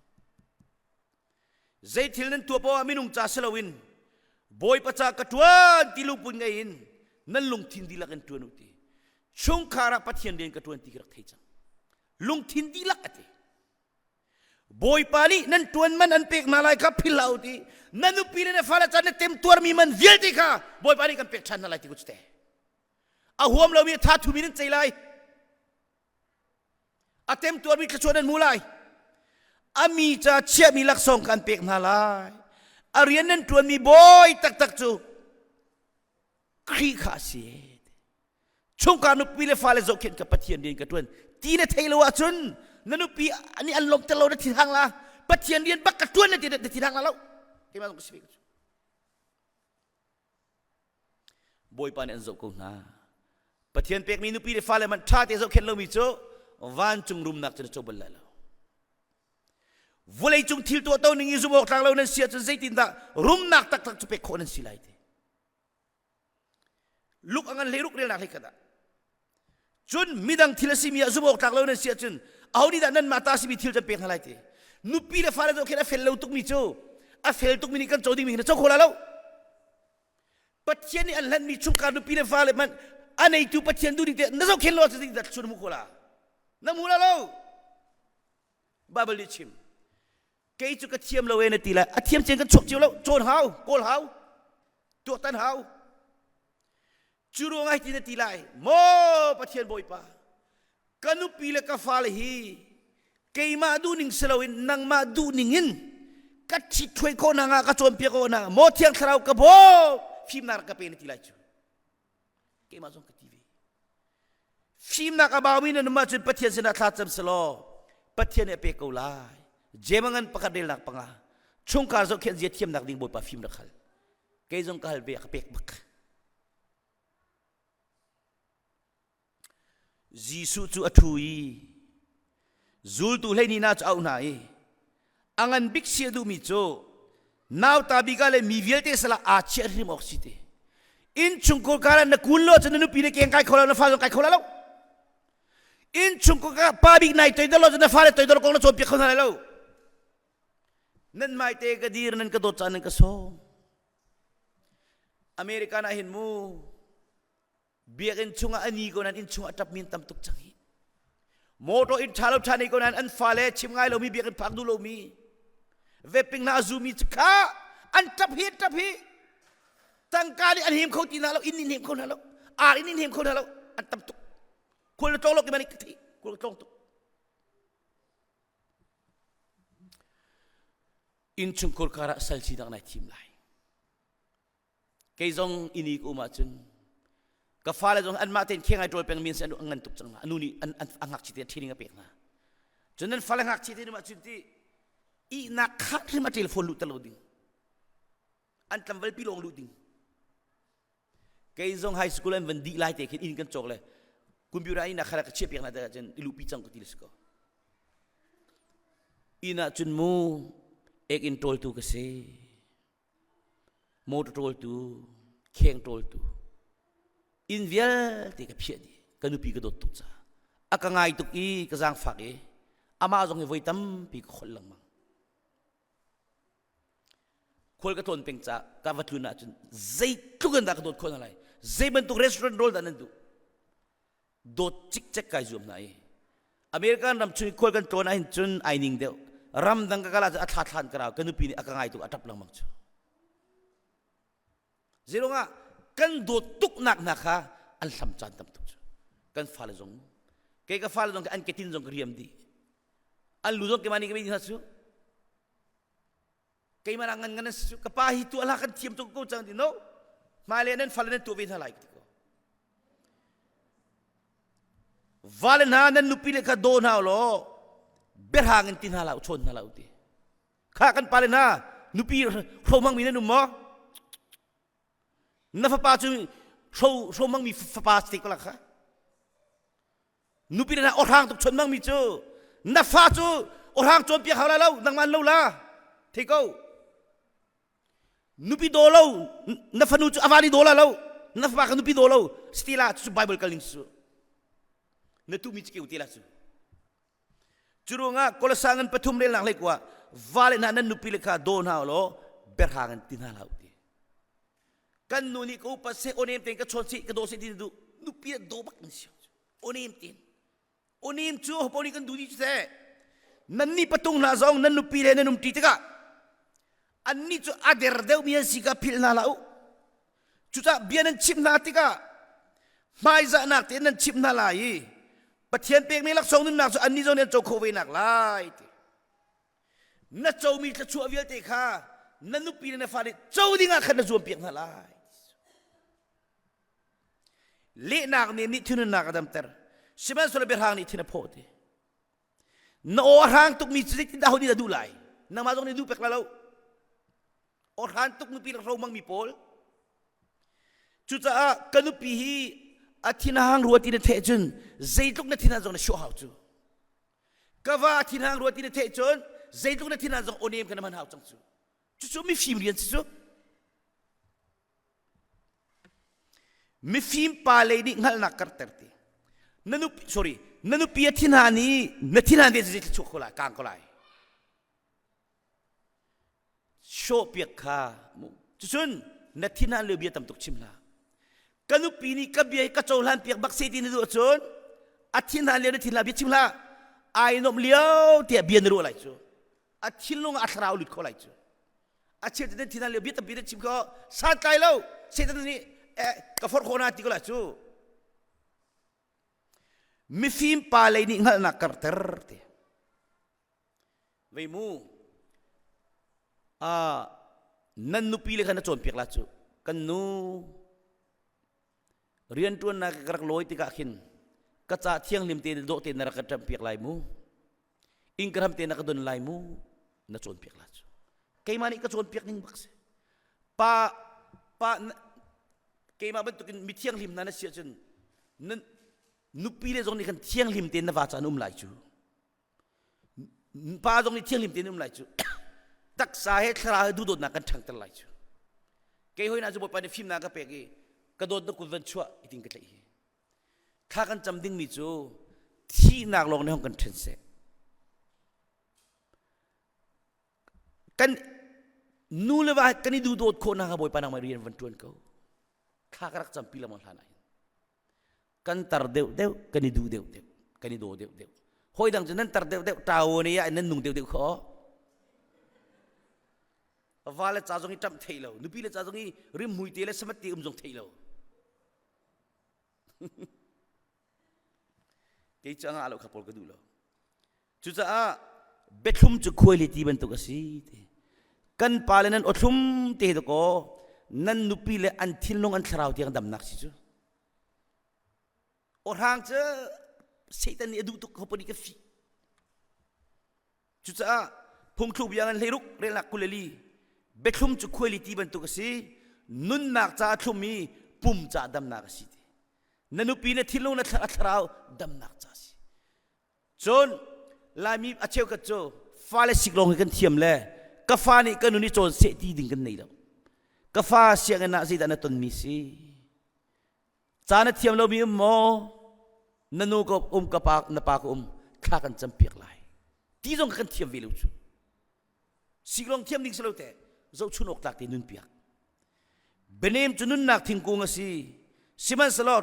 Zei thil nan tuah poah minung ca si loin Bawipa ca ka ṭuan ti lungput ngei in nan lungthin dihlak in ṭuan u ti. Chungkhar ah Pathian rian ka ṭuan ti ka rak thei cang. Lungthin dihlak a ti. Bawipa nih nan ṭuan man an pek hna lai kha philh hlah u ti. Na nupi le na fale ca na temtuarmi man vialte kha Bawipa nih kan pek ṭhan hna lai ti ku cu te. A huam lomi a tha thumi nan cei lai. A temtuarmi thluachuah nan hmu lai. A mi ca chiahmi laksawng kha an pek hna lai. A rian nan ṭuanmi bawi taktak cu Khrih kha a si. Chungkhar nupi le fale zohkhenh ka Pathian rian ka ṭuan ti na thei lo ahcun na nupi nih an lawmhter lo na thinhang la Pathian rian bak ka ṭuan na ti na thinhang la lo. Keimah zong ka si ve ko cu. Bawipa nih an zoh ko hna. Pathian pekmi nupi le fale hmanh ṭha te zohkhenh lomi cu vancung rumnak cu na co bal lai lo. Vawleicung thil tuahto ning i zumh awk tlak lo nan si ahcun zeitindah rumnak taktak cu pek khawh nan si lai ti. Luk a ngan hlei ruk relnak hlei khat ah Cun midang thil a simi ah zumh awk tlak lo nan si ahcun aho nih dah nanmah ta simi thil can pek hna lai ti. Nupi le fale zoh khin a fel lo tukmi cu a fel tukmi nih kan co dingmi na co kho la lo. Pathian nih an hlanmi chungkhar nupi le fale hmanh a neitu Pathian duh ning te na zohkhen lo ahcun zeitindah thluachuah na hmuh khawh la? Na hmu la lo. Bible nih chim. Kei cu ka thiam lo e na ti lai. A thiam cen kan chuak cio lo. Cawn hau, kawl hau, tuaktan hau. Cu ruangah hi na ti lai. Maw Pathian Bawipa, ka nupi le ka fale hi keimah duhning si loin nangmah duhning in ka ṭhitṭhuai khawh hna hnga ka cawnpiak khawh hna maw Thiang Thlarau ka bawm fimnak rak ka pe na ti lai cu. Keimah zong ka ti ve. Fimnak a baumi na num ahcun Pathian sinah thla cam selaw Pathian nih a pek ko lai. Jemangan pakhat relnak panga chungkhar zohkhenh zia thiamnak ding Bawipa fim rak hal. Kei zong ka hal ve a ka pek bak. Jesuh cu a ṭhu i zultu 12 hna cu a auh hna i a ngan bik si a duhmi cu nauta bik ah le mi vialte salah aa chiah hrim awk si ti. Innchungkhar kar ah na kun lo ahcun na nupi na keng kai kho lo, na fa zong kai kho lo. Innchungkhar kar pa bik nai toidor lo cun na fale toidor kong na cawnpiak kho hna lai lo. Nan hmaite ka dir nan ka dawt caan nan ka sawm. American ah hin mu Biakinn chungah a ni ko nain inn chungah a ṭapmi an tam tuk cang hi. Motor inn ṭha lo ṭha nei ko nain an fale chim ngai lomi biakinn phak duh lomi vaping hna a zumi cu kha an ṭap hi an ṭap hi tangka nih an him kho ti hna lo inn nih him kho hna lo ar inn nih him kho hna lo an tam tuk khual na tlawng lo ki ka thei khual ka tlawng tuk innchungkhur karah sal sinak nai thim lai Kei zong inn i ka um ahcun ka fale zong anmah tein kheng ai ṭawl pengmi an si an ngan tuk cang hna. A nu nih an, an, a ngakchia te training a pek hna. Cun nan fale ngakchia te um ahcun ti ihnak khat hrim a telephone luh ter lo ding. An tlamvalpi lawng luh ding. Kei zong high school an van dih lai te khin inn kan cawk le computer in kha ka chiah piak hna te ahcun i luhpi cang ka ti le si ko. Inn ahcun mu ek in ṭawltu ka si. Motor ṭawltu, kheng ṭawltu, inn vialte ka phiah dih. Ka nupi ka dawt tuk caah. A ka ngai tuk i ka zaangfak i amah zong hi voi tampi ka kholh lengmang. Khual ka tlawn peng caah ka va tlun ahcun zeitluk in dah ka dawt khawh hna lai? Zei bantuk restaurant rawl dah nan duh? Dawt cikcek kai zuam hna i American ram chung i khual kan tlawn ahhin cun ai ning deuh. Ramdang ka kal ahcun a thla thlan ka rau. Ka nupi nih a ka ngai tuk a ṭap lengmang cu. Zeiruangah kan dawt tuknak hna kha an hlam caan tam tuk cu. Kan fale zong kei ka fale zong an ketin zong ka riam dih. An lu zong keimah nih ka bei hna cu. Keimah ngan ngan an si cu. Ka pa hi tuah hlah kan thiam tuk ko cang ti no. Hmailei nan fale nan tuah ve hna lai ti ko. Vale hna nan nupi le kha daw hna law biahrang in ti hna hlah u chawn hna hlah u ti. Kha kan pale hna nupi hro hmangmi nan um maw? Na fapa cu hro hro hmangmi fapa si te ko la kha. Nupi le hna awhrang tuk chawn hmangmi cu na fa cu awhrang cawnpiak hau lai lo nangmah lo la. Thei ko. Nupi daw lo na fanu cu a va nih daw la lo na fapa kha nupi daw lo stila cu Bible kal ning cu na tuhmi cu keu te la cu cu ruangah Kolasa ngan pathum relnak hlei kuah vale hna nan nupi le kha daw hna law biahrang in ti hna hlah ti kan nu nih ka upat seh onem tein ka chawn seh ka daw seh ti duh nupi daw bak na si onem tein Unim cu hopo nih kan duh dih cu teh. Nannih patung hna zong nan nupi le nan umṭi tikah annih cu a der deuhmi an si kha philh hna hlah u. Cucaah bia nan chimh hna tikah hmaizahnak tein nan chimh hna lai i Pathian pekmi laksawng nunnak cu annih zong nih an co khawh ve nak lai ti. Na comi thluachuah vialte kha na nupi le na fale co dingah khan na zuampiak hna lai. Lehnak nih nih thinhunnak a damter. Sihmanhsehlaw biahrang nih thin a phawh ti. Na aw a hrang tukmi cu zeitindah ho nih dah duh lai? Nangmah zong nih duh pek la lo. Aw hran tuk nupi le hro mangmi pawl. Cucaah ka nupi hi a thin a hang rua ti na theh cun zeitluk na thin zong na shuah hau cu. Ka va a thin hang rua ti na theh cun zeitluk na thin zong aw nem kha na hman hau cang cu. Cucu mifim rian si cu. Mifim pa lei nih hngalhnak karter ti. Na nupi sorry, na nupi a thinhan i na thinhan ve zei chuak ko lai, kang ko lai. Show piak kha cucun na thinhan lio bia tam tuk chim hlah. Ka nupi nih ka bia hi ka cohlan piak bak se ti na duh ahcun a thinhan lio na thinhan bia chim hlah. Ai nuamh lio tiah bia na ruah lai cu. A thinlung ah a thlarau lut kho lai cu. A cheu te thin lio bia tampi na chim kho santlai lo. Satan nih eh, ka forh khawh na ti ko lai cu. Mifim pa lei nih hngalhnak karter ti. Vei mu ah nan nupi le kha na cawnpiak la cu kan nu rianṭuannak ka rak lawi tikah khin ka ca thianghlim te dawh te na rak ka ṭampiak lai mu inn ka ram te na ka don lai mu na cawnpiak la cu keimah nih ka cawnpiak ning bak si pa pa keimah bantukin mi thianghlim hna na si ahcun nan nupi le zong nih khan thianghlim tein na va caan um lai cu Pa zong nih thianghlim tein um lai cu. Taksa he thlarau he duhdawtnak kan ṭhangter lai cu. Kei hoi na cu Bawipa nih fimnak ka pek i ka dawtnak kut van chuah itin ka tlaih hi. Thla kan cam dingmi cu thihnak lawng nih hong kan ṭhen seh. Kan nu le va kan i duhdawt khawhnak ah Bawipa nangmah rian van ṭuan ko. Thla ka rak campi lengmang hlan ah hin. Kan tar deuh deuh kan i duh deuh deuh kan i daw deuh deuh hawi dang cu nan tar deuh deuh ṭao ne ah nan nung deuh deuh kho va le ca zong i ṭamh thei lo nupi le ca zong i rimhmui te le samat te um zong thei lo kei cu anga lo kha pawl ka duh lo Cucaah biathlum cu khuaili ti bantuk a si ti. Kan pa le nan awthlum te hi dakaw nan nupi le an thinlung an thlarau tiang damnak si cu. Awhrang cu Satan nih a duh tuk ho ka fih. Cucaah phungthluk bia ngan hleiruk relnak 22 biathlum cu khuaili ti bantuk a si nunnak ca a thlum i pum ca damnak a si ti. Na nupi na thinlung na thlarau damnak ca a si. Cun Laimi a cheukhat cu fale sik lawng hi kan thiam le ka fa nih ka nun i cawn seh ti ding kan nei lo. Ka fa sianginn ah zeidah na tonmi si? Ca na thiam lomi um maw? Na nu ka um ka pa na pa ka um thla kan campiak lai. Ti zong kan thiam ve lo cu. Sik lawng thiam ding si lo te zohchun awk tlak te nun piak. Bianem cu nunnak thingkung a si. Sihmanhsehlaw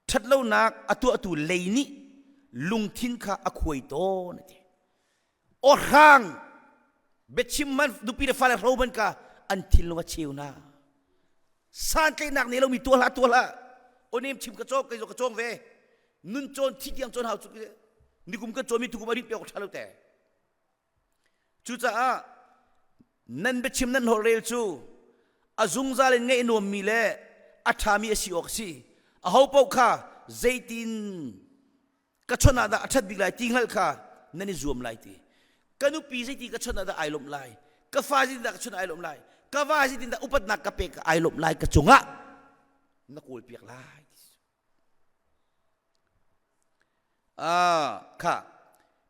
ṭhatlonak a tuahtu lei nih lungthin kha a khuai tawn a ti. Awhrang biachim man nupi le fale hro man ka an thinlung a cheu na. Santlaihnak nei lomi tuah hlah tuah hlah. Onem chim ka cawk kei zong ka cawng ve. Nun cawn thi tiang cawn hau cu nikum kan cawnmi tukum a rit pe awk ṭha lo te. Cucaah nan biachim nan holhrel cu a zungzal in ngaih nuammi le a ṭhami a si awk a si. Aho paoh kha zeitin ka chawnh ah dah a ṭhat bik lai ti hngalh kha nan i zuam lai ti. Ka nupi zeiti ka chawnh ah dah ai lawmh lai? Ka fa zeitin dah ka chawnh ai lawmh lai? Ka va zeitin dah upatnak ka pek ai lawmh lai ka cungah na kawlpiak lai. Ah, kha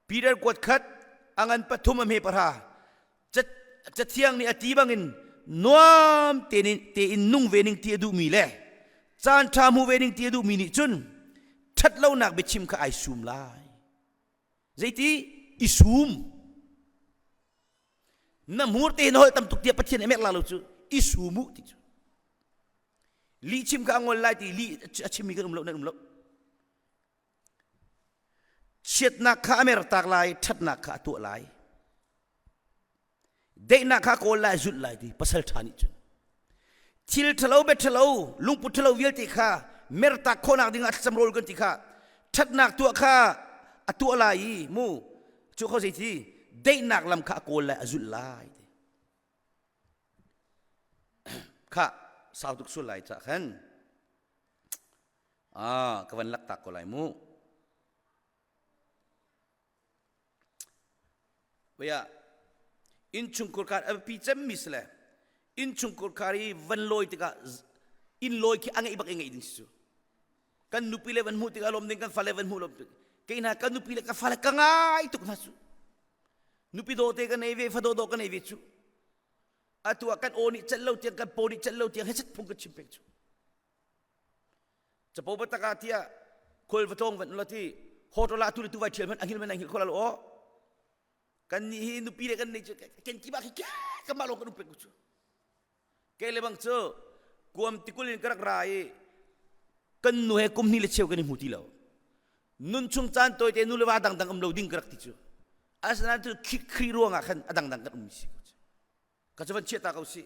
Peter kuat khat a ngan pathum a hme pahra cathiang nih a ti bangin nuam tein tein nung ve ning ti a duhmi le caan ṭha hmu ve ning ti a duhmi nih cun ṭhatlonak biachim kha ai sum lai. Zeiti i sum na hmur te na holh tam tuk tiah Pathian a merh la lo cu i sum u ti cu lih chim kha a ngol lai ti lih a chimmi kan um lo nan um lo chiatnak kha a mertak lai ṭhatnak kha a tuah lai daihnak kha kawl lai zulh lai ti pasal ṭha nih cun thil ṭhalo bia ṭhalo lungput ṭhalo vialte kha mertak khawhnak dingah thlacam rawl kan ti kha ṭhatnak tuah kha a tuah lai i mu cu kho zei ti daihnak lam kha a kawl lai a zulh lai ti Khah, sau tuk sual lai cah khan. Ah, ka van laktak ko lai mu. Waya, innchungkhur kar a biapi cemmi si le innchungkhur kar i van lawi tikah inn lawi khi a ngeih bak i ngeih ding si cu. Kan nupi le van hmuh tikah lawm ding, kan fale van hmuh lawm ding. Kei hna kan nupi le ka fale ka ngai tuk hna cu. Nupi dawte ka nei ve, fa dawdawh ka nei ve cu. Atu ah kan aw nih celh lo tiang kan paw nih celh lo tiang hechet phung kan chim peng cu. Capo bataka tiah khual va tlawng van ula ti hotel ah tu le tu vai thial man angil man angil khola lo aw. Kan nih hi nupi le kan nei cu ken ki ba khi ke kamah lawng kan um peng cu. Kei le bang cu kuam tikul in ka rak ra i kan nu he kum hnih le cheu kan i hmu ti lo. Nun chung caan tawite nu le va dangdang um lo ding ka rak ti cu. Asinain cu khri ruangah khan a dangdang kan um si ko cu. Ka cu van chiah ta ko si.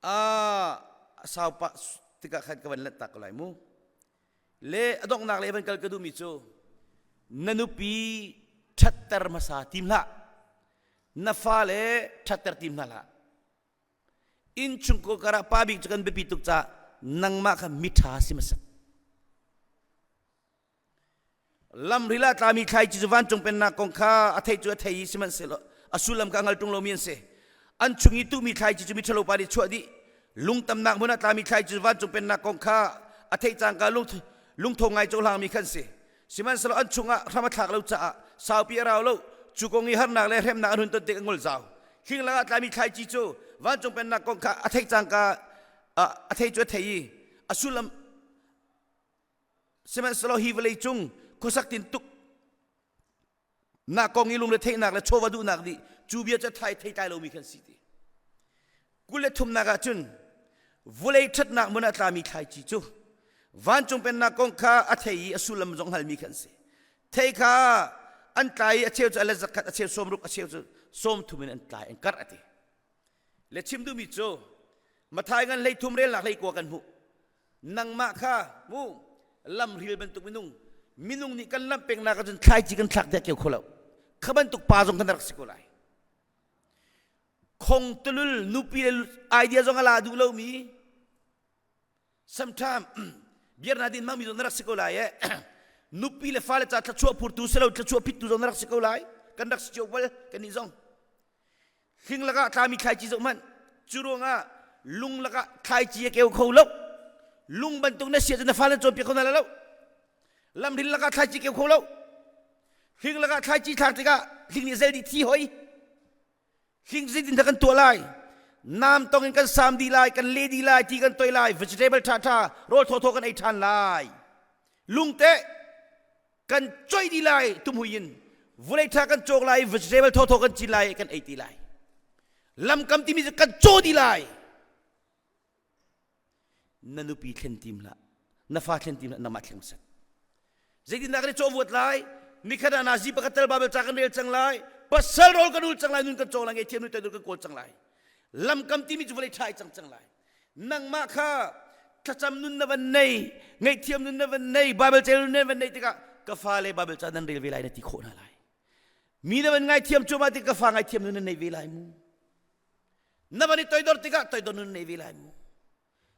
Ah, sau pah tikah khan ka van lanh ta ko lai mu. Le a donghnak le van kal ka duhmi cu na nupi ṭhatter hmasa tim hlah. Na fale ṭhatter tim hna hlah. Innchungkhar karah pa bik cu kan biapi tuk caah nangmah kha miṭha si hmasa. Lamril ah tlami thlaici cu vancung pennak kong kha a theih cu a thei i sihmanhsehlaw a sullam kha a hngal ṭung lomi an si. An chung i tuhmi thlaici cu miṭhalo pa nih chuah dih. Lungtamnak hmun ah tlami thlaici cu vancung pennak kong kha a theih cangka lungtho ngai cohlangmi kha an si. Sihmanhsehlaw an chungah hram a thlak lo caah saupi a rau lo. Cu kong i harnak le hremnak an hun ton tik a ngol zau. Hling lakah tlami thlaici cu vancung pennak kong kha a theih cangka a thei cu a thei i a sullam Sihmanhsehlaw hi vawlei cung khuasak tin tuk nak kong i lungretheihnak le chawva duhnak nih cu bia cu thai thei tlai lomi khan si ti. 23nak ah cun vawlei ṭhatnak hmun ah tlami thlaici cu vancung pennak kong kha a thei i a sullam zong hngalmi khan si. Thei kha an tlai i a cheu cu a let zakhat, a cheu 60, a cheu cu 30 in an tlai, an karh a ti. Le chim duhmi cu Mathai ngan 13 relnak 19 kan hmuh. Nangmah kha mu lamhril bantuk minung minung nih kan lamh pengnak ahcun thlaici kan thlak dek keo kho lo. Kha bantuk pa zong kan rak si ko lai. Khong tulul nupi le idea zong a la duh lomi sometime beer na din mangmi zong na rak si ko lai eh nupi le fale ca thluachuah phurtu si lo thluachuah phittu zong na rak si ko lai kan rak si cio bal kan nih zong Hling lakah tlami thlaici zoh hmanh. Cu ruangah lung lakah thlaici a keu kho lo. Lung bantuk na sia cu na fale cawnpiak kho hna lai lo. Lamril lakah thlaici keu kho lo. Hling lakah thlaici thlak tikah hling nih zel dih thi hoi. Hling zeitin dah kan tuah lai? Nam tong in kan sam dih lai, kan le dih lai, ti kan toi lai, vegetable ṭha ṭha, rawl thawthaw kan ei ṭhan lai. Lungte kan coih dih lai tumhui in vulei ṭha kan cawk lai vegetable thawthaw kan cin lai kan ei ti lai lamkam timi cu kan caw dih lai na nupi thlen tim hlah na fa thlen tim hlah nangmah thleng sat zeitindah kan i cawh vuat lai nikhat ah nazi pakhat tal Bible ca kan rel cang lai pasal rawl kan ul cang lai nun kan cawng lai ngei thiam nu kan kawl cang lai lamkam timi cu vawlei ṭha i cang cang lai Nangmah kha thlacam nun na van nei, ngaihthiam nun na van nei, Bible cel nun na van nei tikah ka fale Bible ca nan rel ve lai na ti khawh hna lai. Mi na van ngaithiam cuahmah tik ka fa ngaithiam nun na nei ve lai mu. Na van i toidor tikah toidor nun na nei ve lai mu.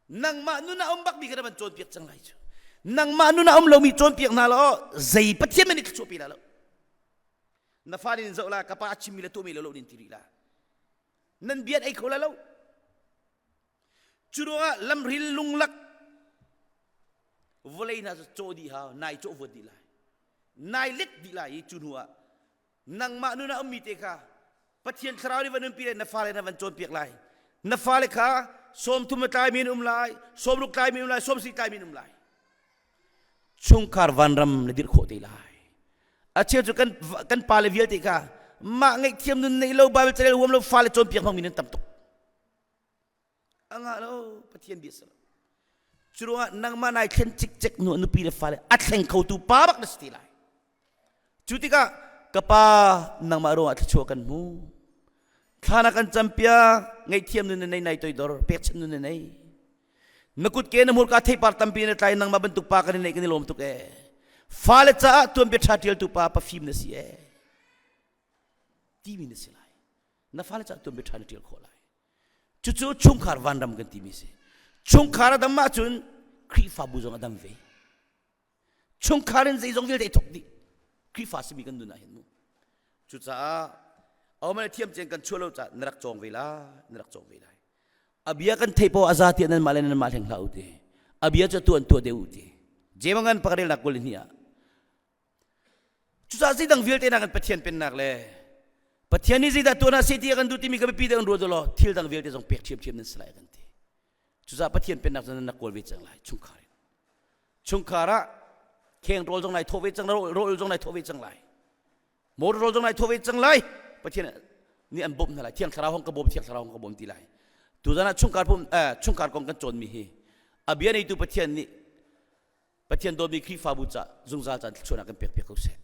Nangmah nun a um bakmi kha na van cawnpiak cang lai cu. Nangmah nun a um lomi cawnpiak hna law zei Pathian man i thluachuah pe la lo. Na fa nih zoh la ka pa a chimmi le tuahmi lo lo nin ti rih la. Nan bian ei kho lai lo. Cu ruangah lamril lunglak vawlei hna cu cawh dih hau, nai cawh vuat dih lai. Nai let dih lai i cu hnu ah nangmah nun ah ummi te kha Pathian thlarau nih van nunpi le na fale na van cawnpiak lai. Na fale kha 30 a tlaimi an um lai, 60 tlaimi an um lai, 70 tlaimi an um lai. Chungkhar vanram na dirh khawh te lai. A cheu cu kan kan pale vialte kha mah ngaihthiam nun nei lo Bible carel huam lo fale cawnpiak hmangmi nan tam tuk. A ngah lo Pathian bia si lo. Cu ruangah nangmah nai thlen cikcek hnu nupi le fale a thleng khotu pa bak na si ti lai. Cu tikah ka pa nangmah ruangah thluachuah kan hmu. Thla na kan campiak ngaihthiam nun na nei nai toidor pekchanh nun na nei. Na kutke na hmurka theipar tampi na tlai nangmah bantuk pa kan i neih kan i lawm tuk ee. Fale caah tuanbia ṭha ṭialtu pa pafim na si ee. Timi na si lai. Na fale caah tuanbia ṭha na ṭial khawh lai. Cucu chungkhar vanram kan timi si. Chungkhar a dam ahcun Khrihfabu zong a dam ve. Chungkhar in zeizong vialte i thawk dih. Khrihfa simi kan nun ah hin mu. Cucaah ahohmanh thiam cen kan chuah lo caah na rak cawng ve lai, na rak cawng ve lai. A bia kan theih poah a za tiah nanmah le nanmah hleng hlah u ti. A bia cu tuah an tuah deuh u ti. Jemangan pakarelnak 22 ah. Cucaah zeidang vialte nak kan Pathian pennak le Pathian nih zeidah tuah hna seh ti a kan duh timi ka biapi deuh in ruat u law thil dang vialte zong pek ṭhiamṭhiam nan si lai kan ti. Cucaah Pathian pennak cu nan rak kawl ve cang lai chungkhar in. Chungkhar ah kheng rawl zong nai thawh ve cang rawl zong nai thawh ve cang lai. Motor rawl zong nai thawh ve cang lai. Pathian nih an bawmh hna lai. Thiang Thlarau hong ka bawm, Thiang Thlarau hong ka bawm ti lai. Tuzan ah chungkhar pum eh, chungkhar kong kan cawnmi hi a bia neitu Pathian nih. Pathian dawtmi Khrihfabu ca zungzal caan thluachuahnak kan pek piak ko seh.